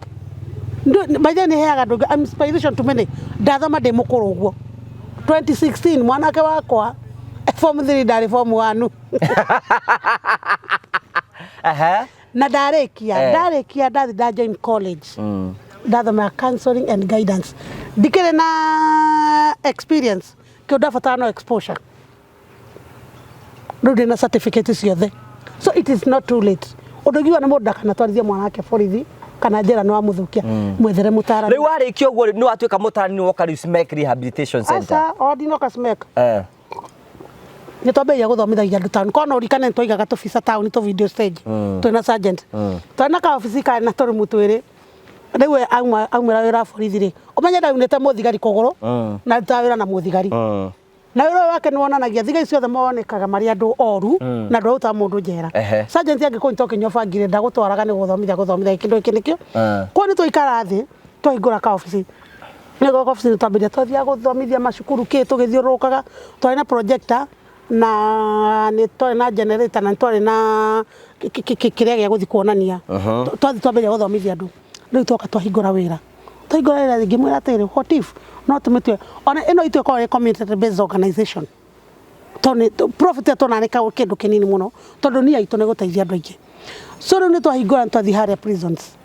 By the way nĩ heaga andũ I'm inspiration to many. Ndathoma ndĩ mũkũrũ ũguo. 2016 mwanake wakwa form 3 ndarĩ form 1. Na ndarĩkia, ndarĩkia ndathi nda join college. Ndathomera counseling and guidance. Ndikĩrĩ na experience, kĩo ndabatara no exposure. Rĩu ndĩna certificate ciothe. So it is not too late. Ũndũ ingiuga nĩ mũndũ ndakanatwarithie mwana wake borithi kana njera nĩ wamũthũkia. Mwethere mũtaarani. Rĩu warĩkia ũguo nĩ watuĩka mũtaarani nĩ woka rĩu SMEC Rehabilitation Center. Aca, o ndinoka SMEC. Nĩ twambĩrĩria gũthomithagia andũ taũni. Korwo no ũririkane nĩ twaigaga tũbica taũni tũ video stage. Twĩna sergeant. Twarĩ na kaobici karĩ na tũrumu twĩrĩ. Rĩu we aumĩra wĩra wa borithi rĩ, ũmenye ndaunĩte mũthigari kũgũrũ na arutaga wĩra na mũthigari. Na wĩra ũyũ wake nĩ wonanagia thigari ciothe monekaga marĩ andũ oru na andũ arutaga mũndũ njera. Sergeant angĩkũnyita ũkĩnyua bangi rĩ, ndagũtwaraga nĩ gũthomithia gũthomithia kĩndũ gĩkĩ nĩkĩo. Koguo nĩ twaikara thĩ twahingũra kaobici. Nĩ gwa kaobici nĩ twambĩrĩria twathiaga gũthomithia macukuru kĩ tũgĩthiũrũrũkaga, twarĩ na projector na nĩ twarĩ na generator na nĩ twarĩ na kĩrĩa gĩa gũthiĩ kuonania. Twathiĩ twambĩrĩria gũthomithia andũ. Rĩu twoka twahingũra wĩra. Twahingũra wĩra ngĩmwĩra atĩrĩrĩ, what if no tũmĩtue ona ĩno itũ ĩkoragwo ĩ community based organization. Tondũ profit ĩyo tuonaga nĩ kĩndũ kĩnini mũno tondũ nia itũ nĩ gũteithia andũ aingĩ. So rĩu nĩ twahingũra nĩ twathiĩ harĩa prisons.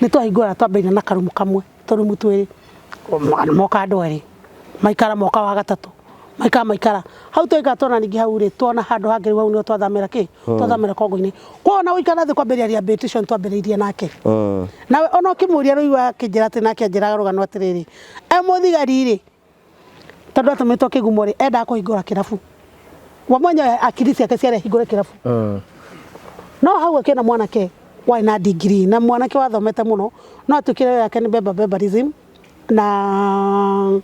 Nĩ twahingũra twambĩrĩria na karumu kamwe, tũrumu twĩrĩ. Moka andũ erĩ, maikara moka wa gatatũ, maikara maikara. Hau twaikara tuona ningĩ hau rĩ, tuona handũ hangĩ rĩu hau nĩho twathamĩra kĩ? Twathamĩra Kongo-inĩ. Koguo ona gũikara thĩ kwambĩrĩria rehabilitation twambĩrĩirie nake. Nawe ona ũkĩmũria rĩu akĩnjĩra atĩ nake anjĩraga rũgano atĩrĩrĩ, e mũthigari rĩ, tondũ atũmĩtwo kĩgumo rĩ, endaga kũhingũra kĩrabu. We mwenyewe akiri ciake ciarĩ ahingũre kĩrabu. No hau akĩona mwanake warĩ na degree na mwanake wathomete mũno, no atuĩkire wĩra wake nĩ beba bebarism na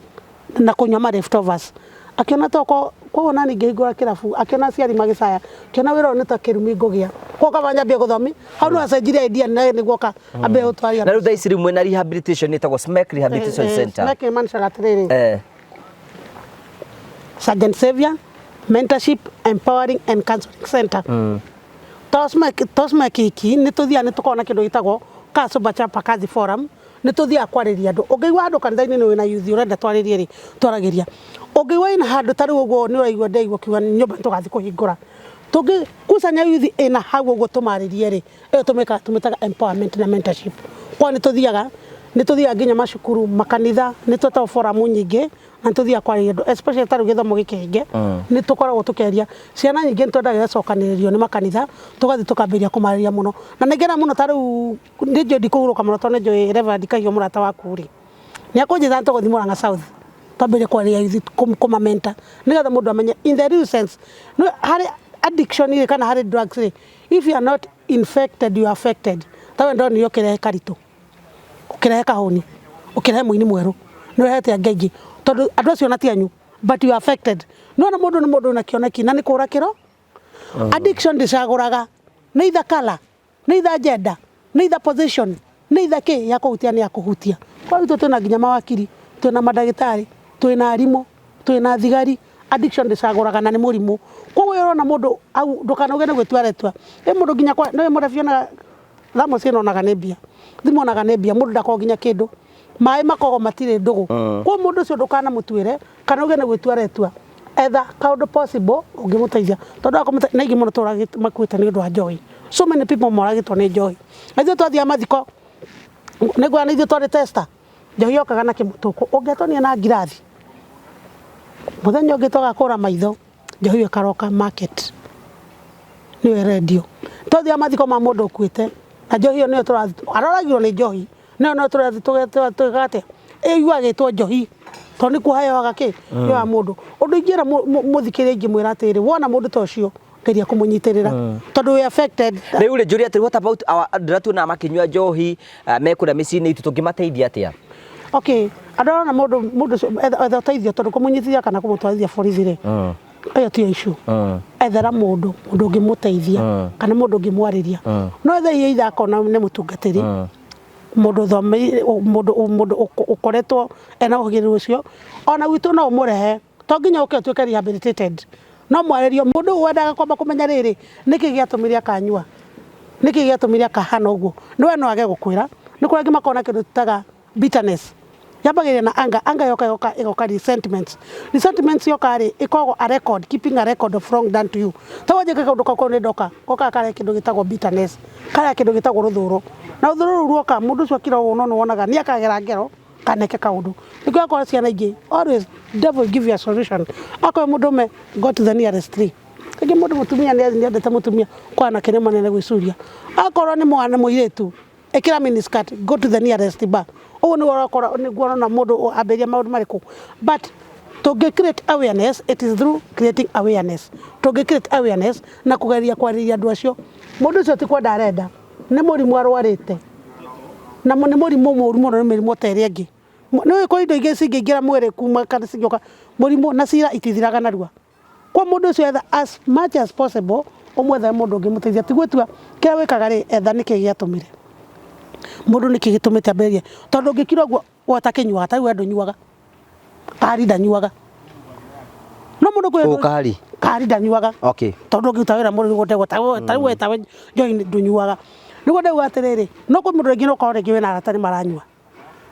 kũnyua ma leftovers. Akĩona toko koguo nani ngĩhingũra kĩrabu, akĩona aciari magĩcaya, akĩona wĩra ũyũ nĩ ta kĩrumi ngũgĩa. Koguo kaba nyambie gũthomi, hau no acenjirie idea na nĩguo oka ambie gũtwaria. Na rĩu thaa ici rĩu mwĩna rehabilitation ĩtagwo SMEC Rehabilitation Center. SMEC ĩmaanishaga atĩrĩrĩ. Sergeant Xavier Mentorship Empowering and Counseling Center. To SMEC iki nĩ tũthiaga nĩ tũkoragwo na kĩndũ gĩtagwo Kasumba Chapa Kazi Forum, nĩ tũthiaga kwarĩria andũ. Ũngĩigua handũ kanitha-inĩ nĩ wĩna youth ũrenda twarĩrie rĩ, twaragĩria. Ũngĩigua ĩna handũ ta rĩu ũguo nĩ ũraigua ndĩraigua ũkiuga nyũmba nĩ tũgathiĩ kũhingũra. Tũngĩkusanya youth ĩna hau ũguo tũmarĩrie rĩ, ĩyo tũmĩtaga empowerment na mentorship. Koguo nĩ tũthiaga nginya macukuru, makanitha, nĩ twetagwo forum nyingĩ na nĩ tũthiaga kwarĩria andũ, especially ta rĩu gĩthomo gĩkĩhinge, nĩ tũkoragwo tũkĩaria. Ciana nyingĩ nĩ twendaga igacokanĩrĩrio nĩ makanitha, tũgathiĩ tũkambĩrĩria kũmarĩria mũno. Na nĩ ngenaga mũno ta rĩu nĩ njũĩ ndikũhurũka mũno tondũ nĩ njũĩ Reverend Kahiũ mũrata waku rĩ, nĩ akũnjĩta nĩ tũgũthiĩ Murang'a South, twambĩrĩrie kwarĩria youth, kũmamenta, nĩgetha mũndũ amenye in the real sense, harĩ addiction rĩ kana harĩ drugs rĩ, if you are not infected you are affected. Ta we ndonire ũkĩrehe karitũ, ũkĩrehe kahũni, ũkĩrehe mũini mwerũ, nĩ ũrehete angĩ aingĩ, tondũ andũ acio ona ti anyu, but you are affected. Nĩ wona mũndũ nĩ mũndũ wĩna kĩoneki na nĩ kũra kĩro. Addiction ndĩcagũraga, nĩ either color, nĩ either gender, nĩ either position, nĩ either kĩ ya kũhutia nĩ ya kũhutia. Kwa rĩu twĩna nginya mawakiri, twĩna mandagĩtarĩ, twĩna arimũ, twĩna thigari. Addiction ndĩcagũraga na nĩ mũrimũ. Koguo ũrona mũndũ au ndũkanauge nĩ gwĩtua aretua. Ĩ mũndũ nginya kwa nĩ mũrebi onaga thamosi ĩno onaga nĩ mbia, thimũ onaga nĩ mbia, mũndũ ndakoragwo nginya kĩndũ. Maĩ makoragwo matirĩ ndũgũ. Koguo mũndũ ũcio ndũkanamũtuĩre kana uge nĩ gwĩtua aretua. Etha kaũndũ possible ũngĩmũteithia, tondũ akũmũte na aingĩ mũno tũragĩtwo makuĩte nĩ ũndũ wa njohi. So many people moragĩtwo nĩ njohi. Na ithuĩ twathiaga mathiko, nĩguo na ithuĩ twarĩ tester, njohi yokaga na kĩmũtũkũ, ũngĩatonire na ngirathi, mũthenya ũngĩ twaga kũra maitho, njohi ĩyo ĩkaroka market, nĩyo ĩrendio. Twathiaga mathiko ma mũndũ ũkuĩte, na njohi ĩyo nĩyo tũrathiĩ, aroragirwo nĩ njohi. No no tũrathiĩ tũgeka atĩa? Ĩiguaga ĩgĩtwo njohi tondũ nĩ kuoha yohaga kĩ? Yohaga mũndũ. Ũndũ ingĩra mũthikĩrĩria ingĩmwĩra atĩrĩrĩ, wona mũndũ ta ũcio geria kũmũnyitĩrĩra tondũ wĩ affected. Rĩu rĩ njũrie atĩrĩ, what about our andũ arĩa tuonaga makĩnyua njohi me kũrĩa mĩciĩ-inĩ itũ tũngĩmateithia atĩa? Okay, andũ arĩa ũrona mũndũ mũndũ ũcio etha ũteithio tondũ kũmũnyitithia kana kũmũtwarithia borithi rĩ, ĩyo tiyo issue. Ethera mũndũ, mũndũ ũngĩmũteithia kana mũndũ ũngĩmwarĩria. No ethe either akorwo nĩ mũtungatĩri, mũndũ ũthomeire, mũndũ mũndũ ũkoretwo ena ũhĩgĩrĩru ũcio, ona gwitũ no ũmũrehe, to nginya ũke ũtuĩke rehabilitated, no mwarĩrio mũndũ ũyũ wendaga kwamba kũmenya rĩrĩ, nĩkĩ gĩatũmire akanyua, nĩkĩ gĩatũmire akahana ũguo, we no age gũkwĩra, nĩ kũrĩ angĩ makoragwo na kĩndũ twĩtaga bitterness, yambagĩrĩria na anger, anger yoka ĩgoka ĩgoka resentment, resentment yoka rĩ, ĩkoragwo a record, keeping a record of wrong done to you, ta wanjĩka kaũndũ kau nĩ ndoka, gokaga karehe kĩndũ gĩtagwo bitterness, karehe kĩndũ gĩtagwo rũthũro, na rũthũro rũu ruoka mũndũ ũcio akira ũguo no nĩ wonaga nĩ akagera ngero kana eke kaũndũ, nĩkĩo ũrakora ciana ingĩ always devil give you a solution, akorwo wĩ mũndũrũme go to the nearest tree, rĩngĩ mũndũ mũtumia nĩ endete mũtumia kwana kĩrĩ manene gwĩcuria, akorwo nĩ mwana mũirĩtu Ĩkĩra mini skirt, go to the nearest bar. Ũguo nĩguo ũrakora nĩguo ũrona mũndũ ambĩrĩria maũndũ marĩkũ. But tũngĩ create awareness, it is through creating awareness. Tũngĩ create awareness na kũgeria kwarĩria andũ acio. Mũndũ ũcio ti kwenda arenda, nĩ mũrimũ arwarĩte. Na nĩ mũrimũ mũru mũno nĩ mĩrimũ ta ĩrĩa ĩngĩ. Nĩ ũĩ kũrĩ indo ingĩ cingĩingĩra mwĩrĩ kuma kana cingĩũka, mũrimũ na cira itithiraga narua. Kwa mũndũ ũcio etha as much as possible ũmwethere mũndũ ũngĩmũteithia ti gwĩtua kĩrĩa wĩkaga rĩ etha nĩkĩ gĩatũmire mũndũ nĩkĩ gĩtũmĩte ambĩrĩrie tondũ ũngĩkira ũguo we ũtakĩnyuaga ta rĩu we ndũnyuaga Kari ndanyuaga no mũndũ kwĩ Ũ Kari? Kari ndanyuaga Okay. tondũ ũngĩruta wĩra mũndũ nĩguo ndegwa ta rĩu we tawe njohi ndũnyuaga nĩguo ndauga atĩrĩrĩ no kwĩ mũndũ rĩngĩ no ũkorwo rĩngĩ wĩna arata nĩ maranyua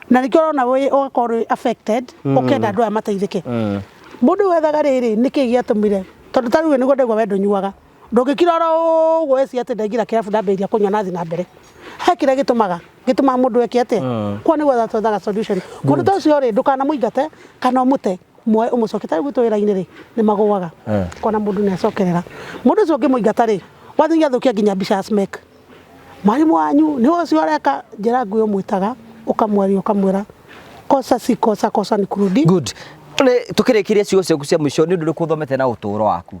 na nĩkĩo ũrona wĩ ũgakorwo wĩ affected ũkenda andũ aya mateithĩke mũndũ ũyũ wethaga rĩrĩ nĩkĩ gĩatũmire tondũ ta rĩu nĩguo ndaigua we ndũnyuaga ndũngĩkira oro ũguo weciria atĩ ndaingĩra kĩrabu ndambĩrĩria kũnyua nathi na mbere he kĩrĩa gĩtũmaga gĩtũmaga mũndũ eke atĩa kwa nĩguo etha twethaga solution mũndũ ta ũcio rĩ ndũkanamũingate kana ũmũte muoe ũmũcokie ta rĩu gwitũ wĩra-inĩ rĩ nĩ magũaga kona mũndũ nĩ acokerera mũndũ ũcio ũngĩmũingata rĩ wathiĩ nginya nginya mbica ya smack Mwarimũ wanyu nĩwe ũcio ũreka njĩra nguhĩ ũmwĩtaga ũkamwaria ũkamwĩra kosa si kosa kosa ni kurudi. Good. Nĩ tũkĩrĩkĩria ciugo ciaku cia mũico nĩ ũndũ ũrĩkũ ũthomete na ũtũũro waku?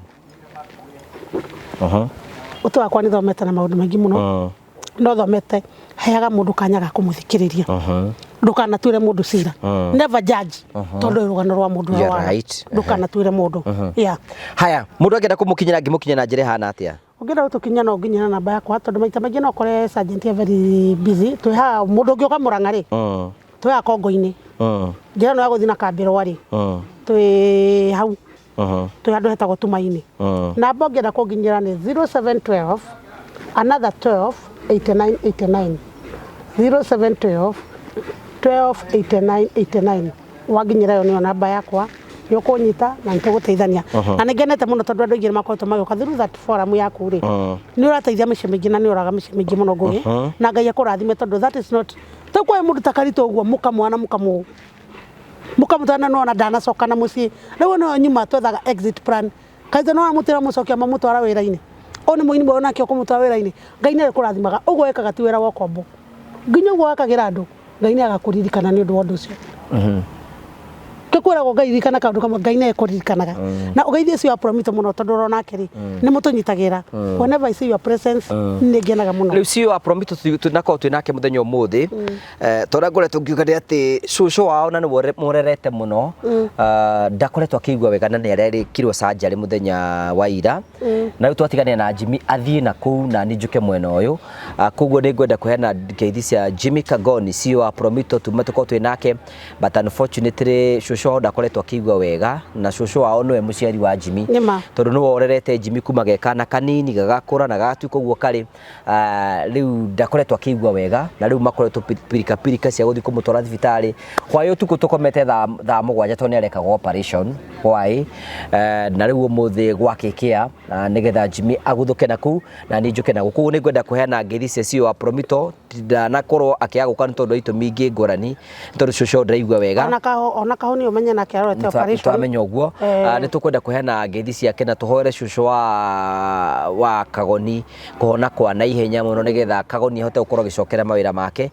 Ũtũũro wakwa nĩ thomete na maũndũ maingĩ mũno. No thomete heaga mũndũ kanya ga kũmũthikĩrĩria. Ndũkanatuĩre mũndũ cira. Never judge tondũ ndũĩ rũgano rwa mũndũ You're ũrĩa right. Ndũkanatuĩre mũndũ. Yeah. Haya, mũndũ angĩenda kũmũkinyĩra angĩmũkinyĩra na njĩra ĩhana atĩa? Ũngĩenda gũtũkinyia no ũnginyĩre na namba yakwa tondũ maita maingĩ no ũkore sergeant e very busy. Twĩ haha mũndũ ũngĩũka Mũrang'a rĩ, twĩ haha Kongo-inĩ. Njĩra ĩno ya gũthiĩ na Kambĩrwa rĩ, twĩ hau. Twĩ handũ hetagwo Tumaini. Namba ũngĩenda kũnginyĩra nĩ 0712 another 12 89 89. 0712 12 89 89. Wanginyĩra ĩyo nĩyo namba yakwa nĩ ũkũnyita na nĩ tũgũteithania na nĩ ngenete mũno tondũ andũ aingĩ nĩ makoretwo magĩũka through that forum yaku rĩ nĩ ũrateithia mĩciĩ mĩingĩ na nĩ ũraga mĩciĩ mĩingĩ mũno Ngũgĩ na Ngai akũrathime tondũ that is not ta kwa mũndũ ta Karitũ ũguo mũkamwana mũkamũ mũkamũtwana nona ndanacoka na mũciĩ rĩu nĩyo nyuma twethaga exit plan Kaitũ no amũtĩra mũcokia mamũtwara wĩra-inĩ ũyũ nĩ mũini mwerũ nake ũkũmũtwara wĩra-inĩ Ngai nĩ arĩkũrathimaga ũguo wĩkaga ti wĩra wa ũkombo nginya ũguo wakagĩra andũ Ngai nĩ agakũririkana nĩ ũndũ wa ũndũ ũcio kĩkwĩragwo Ngai ririkana kaũndũ kamwe Ngai nĩ ekũririkanaga na ũgeithie ũcio wa Promito mũno tondũ ũrona nake rĩ nĩ mũtũnyitagĩra whenever I see your presence nĩ ngenaga mũno Rĩu CEO wa Promito tunakorwo twĩ nake mũthenya ũmũthĩ ta ũrĩa ngoretwo ngiuga nĩ atĩ cũcũ wao na nĩwe mũrerete mũno ndakoretwo akĩigua wega na nĩ arerĩkirwo surgery mũthenya wa ira na rĩu twatiganire na Jimmy athiĩ na kũu na niĩ njũke mwena ũyũ. Koguo nĩ ngwenda kũheana ngeithi cia Jimmy Kagoni CEO wa Promito tuma tũkorwo twĩ nake but unfortunately cũcũ Cũcũ wao ndakoretwo akĩigua wega, na cũcũ wao nĩwe mũciari wa Jimmy. Nĩma. Tondũ nĩwe ũrerete Jimmy kuma ge kana kanini gagakũra na gagatuĩka ũguo karĩ. Rĩu ndakoretwo akĩigua wega na rĩu makoretwo pirika pirika cia gũthiĩ kũmũtwara thibitarĩ. Hwaĩ ũtukũ tũkomete thaa 7 tondũ nĩ arekagwo operation hwaĩ, na rĩu ũmũthĩ gwakĩkĩa nĩgetha Jimmy aguthũke na kũu na niĩ njũke na gũkũ. Koguo nĩ ngwenda kũheana ngeithi cia CEO wa Promito, ndanakorwo akĩaga gũka nĩ tondũ wa itũmi ingĩ ngũrani, nĩ tondũ cũcũ wao ndaraigua wega. Ona kahoni ũmenye nake arorete operation. Twamenya ũguo. Nĩ tũkwenda kũheana ngeithi ciake na tũhoere cũcũ wa Kagoni kũhona kwa naihenya mũno nĩgetha Kagoni ahote gũkorwo agĩcokera mawĩra make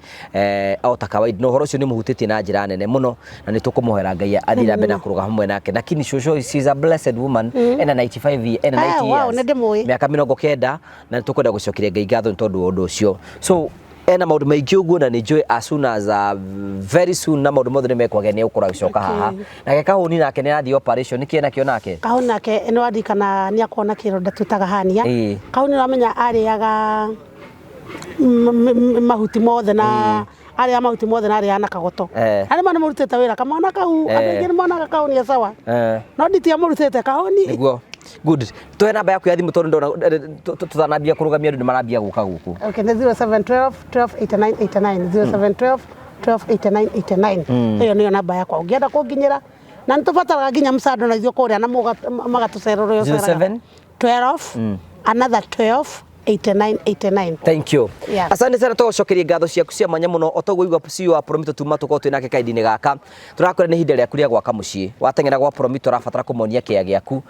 o ta kawaida. Na ũhoro ũcio nĩ ũmũhutĩtie na njĩra nene mũno na nĩ tũkũmũhoera Ngai athiĩ na mbere na kũrũga hamwe nake. Lakini cũcũ, she is a blessed woman, ena 95 years, ena 90 years. Nĩ ndĩmũĩ. Mĩaka 90, na nĩ tũkwenda gũcokeria Ngai ngatho nĩ tondũ wa ũndũ ũcio. So ena maũndũ maingĩ ũguo na nĩ njũĩ as soon as very soon na maũndũ mothe nĩ mekwagĩa nĩ egũkorwo agĩcoka haha. Nake Kahũni nake nĩ arathiĩ operation, nĩkĩ enakĩo nake? Kahũni nake nĩ waririkana nĩ akoragwo na kĩronda twĩtaga hernia. Kahũni nĩ wamenya arĩaga mahuti mothe na arĩaga mahuti mothe na arĩaga na kagoto. Arĩa nĩ mũrutĩte wĩra kamwana kau, andũ aingĩ nĩ monaga Kahũni e sawa. No nditiamũrutĩte Kahũni. Nĩguo. Good. Tuhe namba yaku ya thimũ tondũ ndona tũtanambia kũrũgamia andũ nĩ marambia gũka gũkũ. Okay, nĩ 0712 12 89 89, 0712 12 89 89. Ĩyo nĩyo namba yakwa ũngĩenda kũnginyĩra, na nĩ tũbataraga nginya msando na ithuĩ kũrĩa na magatũcerera ũrĩa ũceraga. 07 12 another 12 89 89. Thank you. Yeah. Asante sana, tũgũcokeria ngatho ciaku cia mwanya mũno. O toguo igua CEO wa Promito tuma tũkorwo twĩ nake kaindi-inĩ gaka, tũrakwĩra nĩ ihinda rĩaku rĩa gwaka mũciĩ. Wateng'era gwa Promito ũrabatara kũmonia kĩa gĩaku,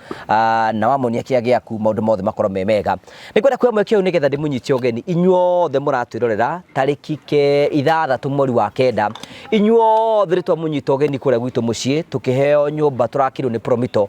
na wamonia kĩa gĩaku maũndũ mothe makorwo me mega. Nĩ ngwenda kuoya mweke ũyũ nĩgetha ndĩmũnyite ũgeni inyuothe mũratwĩrorera tarĩki ke 6 mweri wa 9, inyuothe nĩ twamũnyita ũgeni kũrĩa gwitũ mũciĩ tũkĩheo nyũmba tũrakirwo nĩ Promito.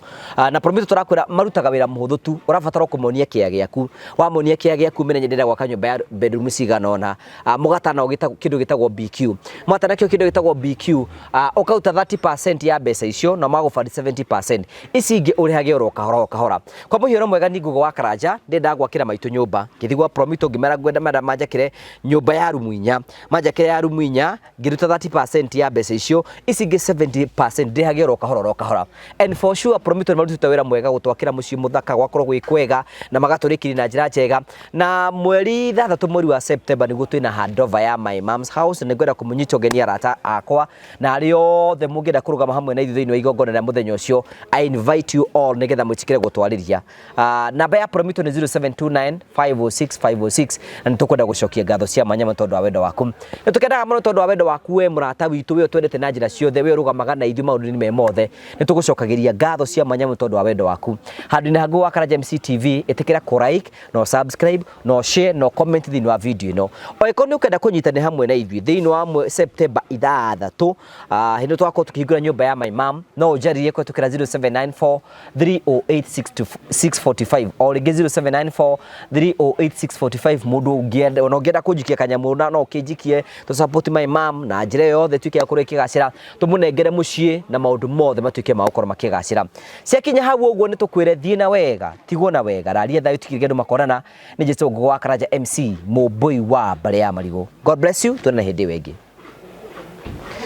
Na Promito tũrakwĩra marutaga wĩra mũhũthũ tu, ũrabatara kũmonia kĩa gĩaku. Wamonia kĩa gĩaku mene ndĩrenda gwaka nyũmba ya bedroom cigana ũna, mũgatana kĩndũ gĩtagwo BQ. Mwatana kĩo kĩndũ gĩtagwo BQ, ũkaruta 30% ya mbeca icio na magũbandi 70%. Ici ingĩ ũrĩhage oro kahora o kahora. Kwa mũhiano mwega nĩ Ngũgũ wa Karanja, ndĩrenda gwakĩra maitũ nyũmba. Ngĩthiĩ gwa Promito ngĩmera ngwenda menda manjakĩre nyũmba ya rumu 4. Manjakĩre ya rumu 4, ngĩruta 30% ya mbeca icio, ici ingĩ 70% ndĩhage oro kahora oro kahora. And for sure Promito nĩ marutĩte wĩra mwega gũtwakĩra mũciĩ mũthaka, gwakorwo gwĩ kwega na magatũrĩkĩria na njĩra njega. Na mweri 6 mweri wa September nĩguo twĩna handover ya my mom's house. Nĩ ngwenda kũmũnyita ũgeni arata akwa na arĩa othe mũngĩenda kũrũgama hamwe na ithuĩ thĩinĩ wa igongona rĩa mũthenya ũcio. I invite you all nĩgetha mwĩtĩkĩre gũtwarĩria. Namba ya Promito nĩ 0729 506 506, na nĩ tũkwenda gũcokia ngatho cia mwanya mũno tondũ wa wendo waku. Nĩ tũkendaga mũno tondũ wa wendo waku we mũrata witũ, we ũtwendete na njĩra ciothe, we ũrũgamaga na ithuĩ maũndũ-inĩ me mothe. Nĩ tũgũcokagĩria ngatho cia mwanya mũno tondũ wa wendo waku. Handũ-inĩ ha Ngũgũ wa Karanja MC TV, ĩtĩkĩra kũ like, no subscribe, no share, no comment thĩinĩ wa video ĩno. Angĩkorwo nĩ ũkwenda kũnyitanĩra hamwe na ithuĩ thĩinĩ wa September 6, hĩndĩ ĩyo tũgakorwo tũkĩhingũra nyũmba ya my mom, no ũnjarĩrie kũhetũkĩra 0794 308 645, o rĩngĩ 0794 308 645. Mũndũ ũngĩenda, ona ũngĩenda kũnjikia kanyamũ na no ũkĩnjikie, tũ support my mom na njĩra ĩyo yothe tuĩke ya gũkorwo ĩkĩgacĩra, tũmũnengere mũciĩ na maũndũ mothe matuĩke ma gũkorwo makĩgacĩra. Ciakinya hau ũguo nĩ tũkwĩre thiĩ na wega, tigwo na wega, raria thayũ, tigĩrĩria andũ makonana. Nĩ Njĩtwo Ngũgũ wa Karanja MC, mũmbũi wa mbarĩ ya marigũ. God bless you, tuonane hĩndĩ ĩyo ĩngĩ.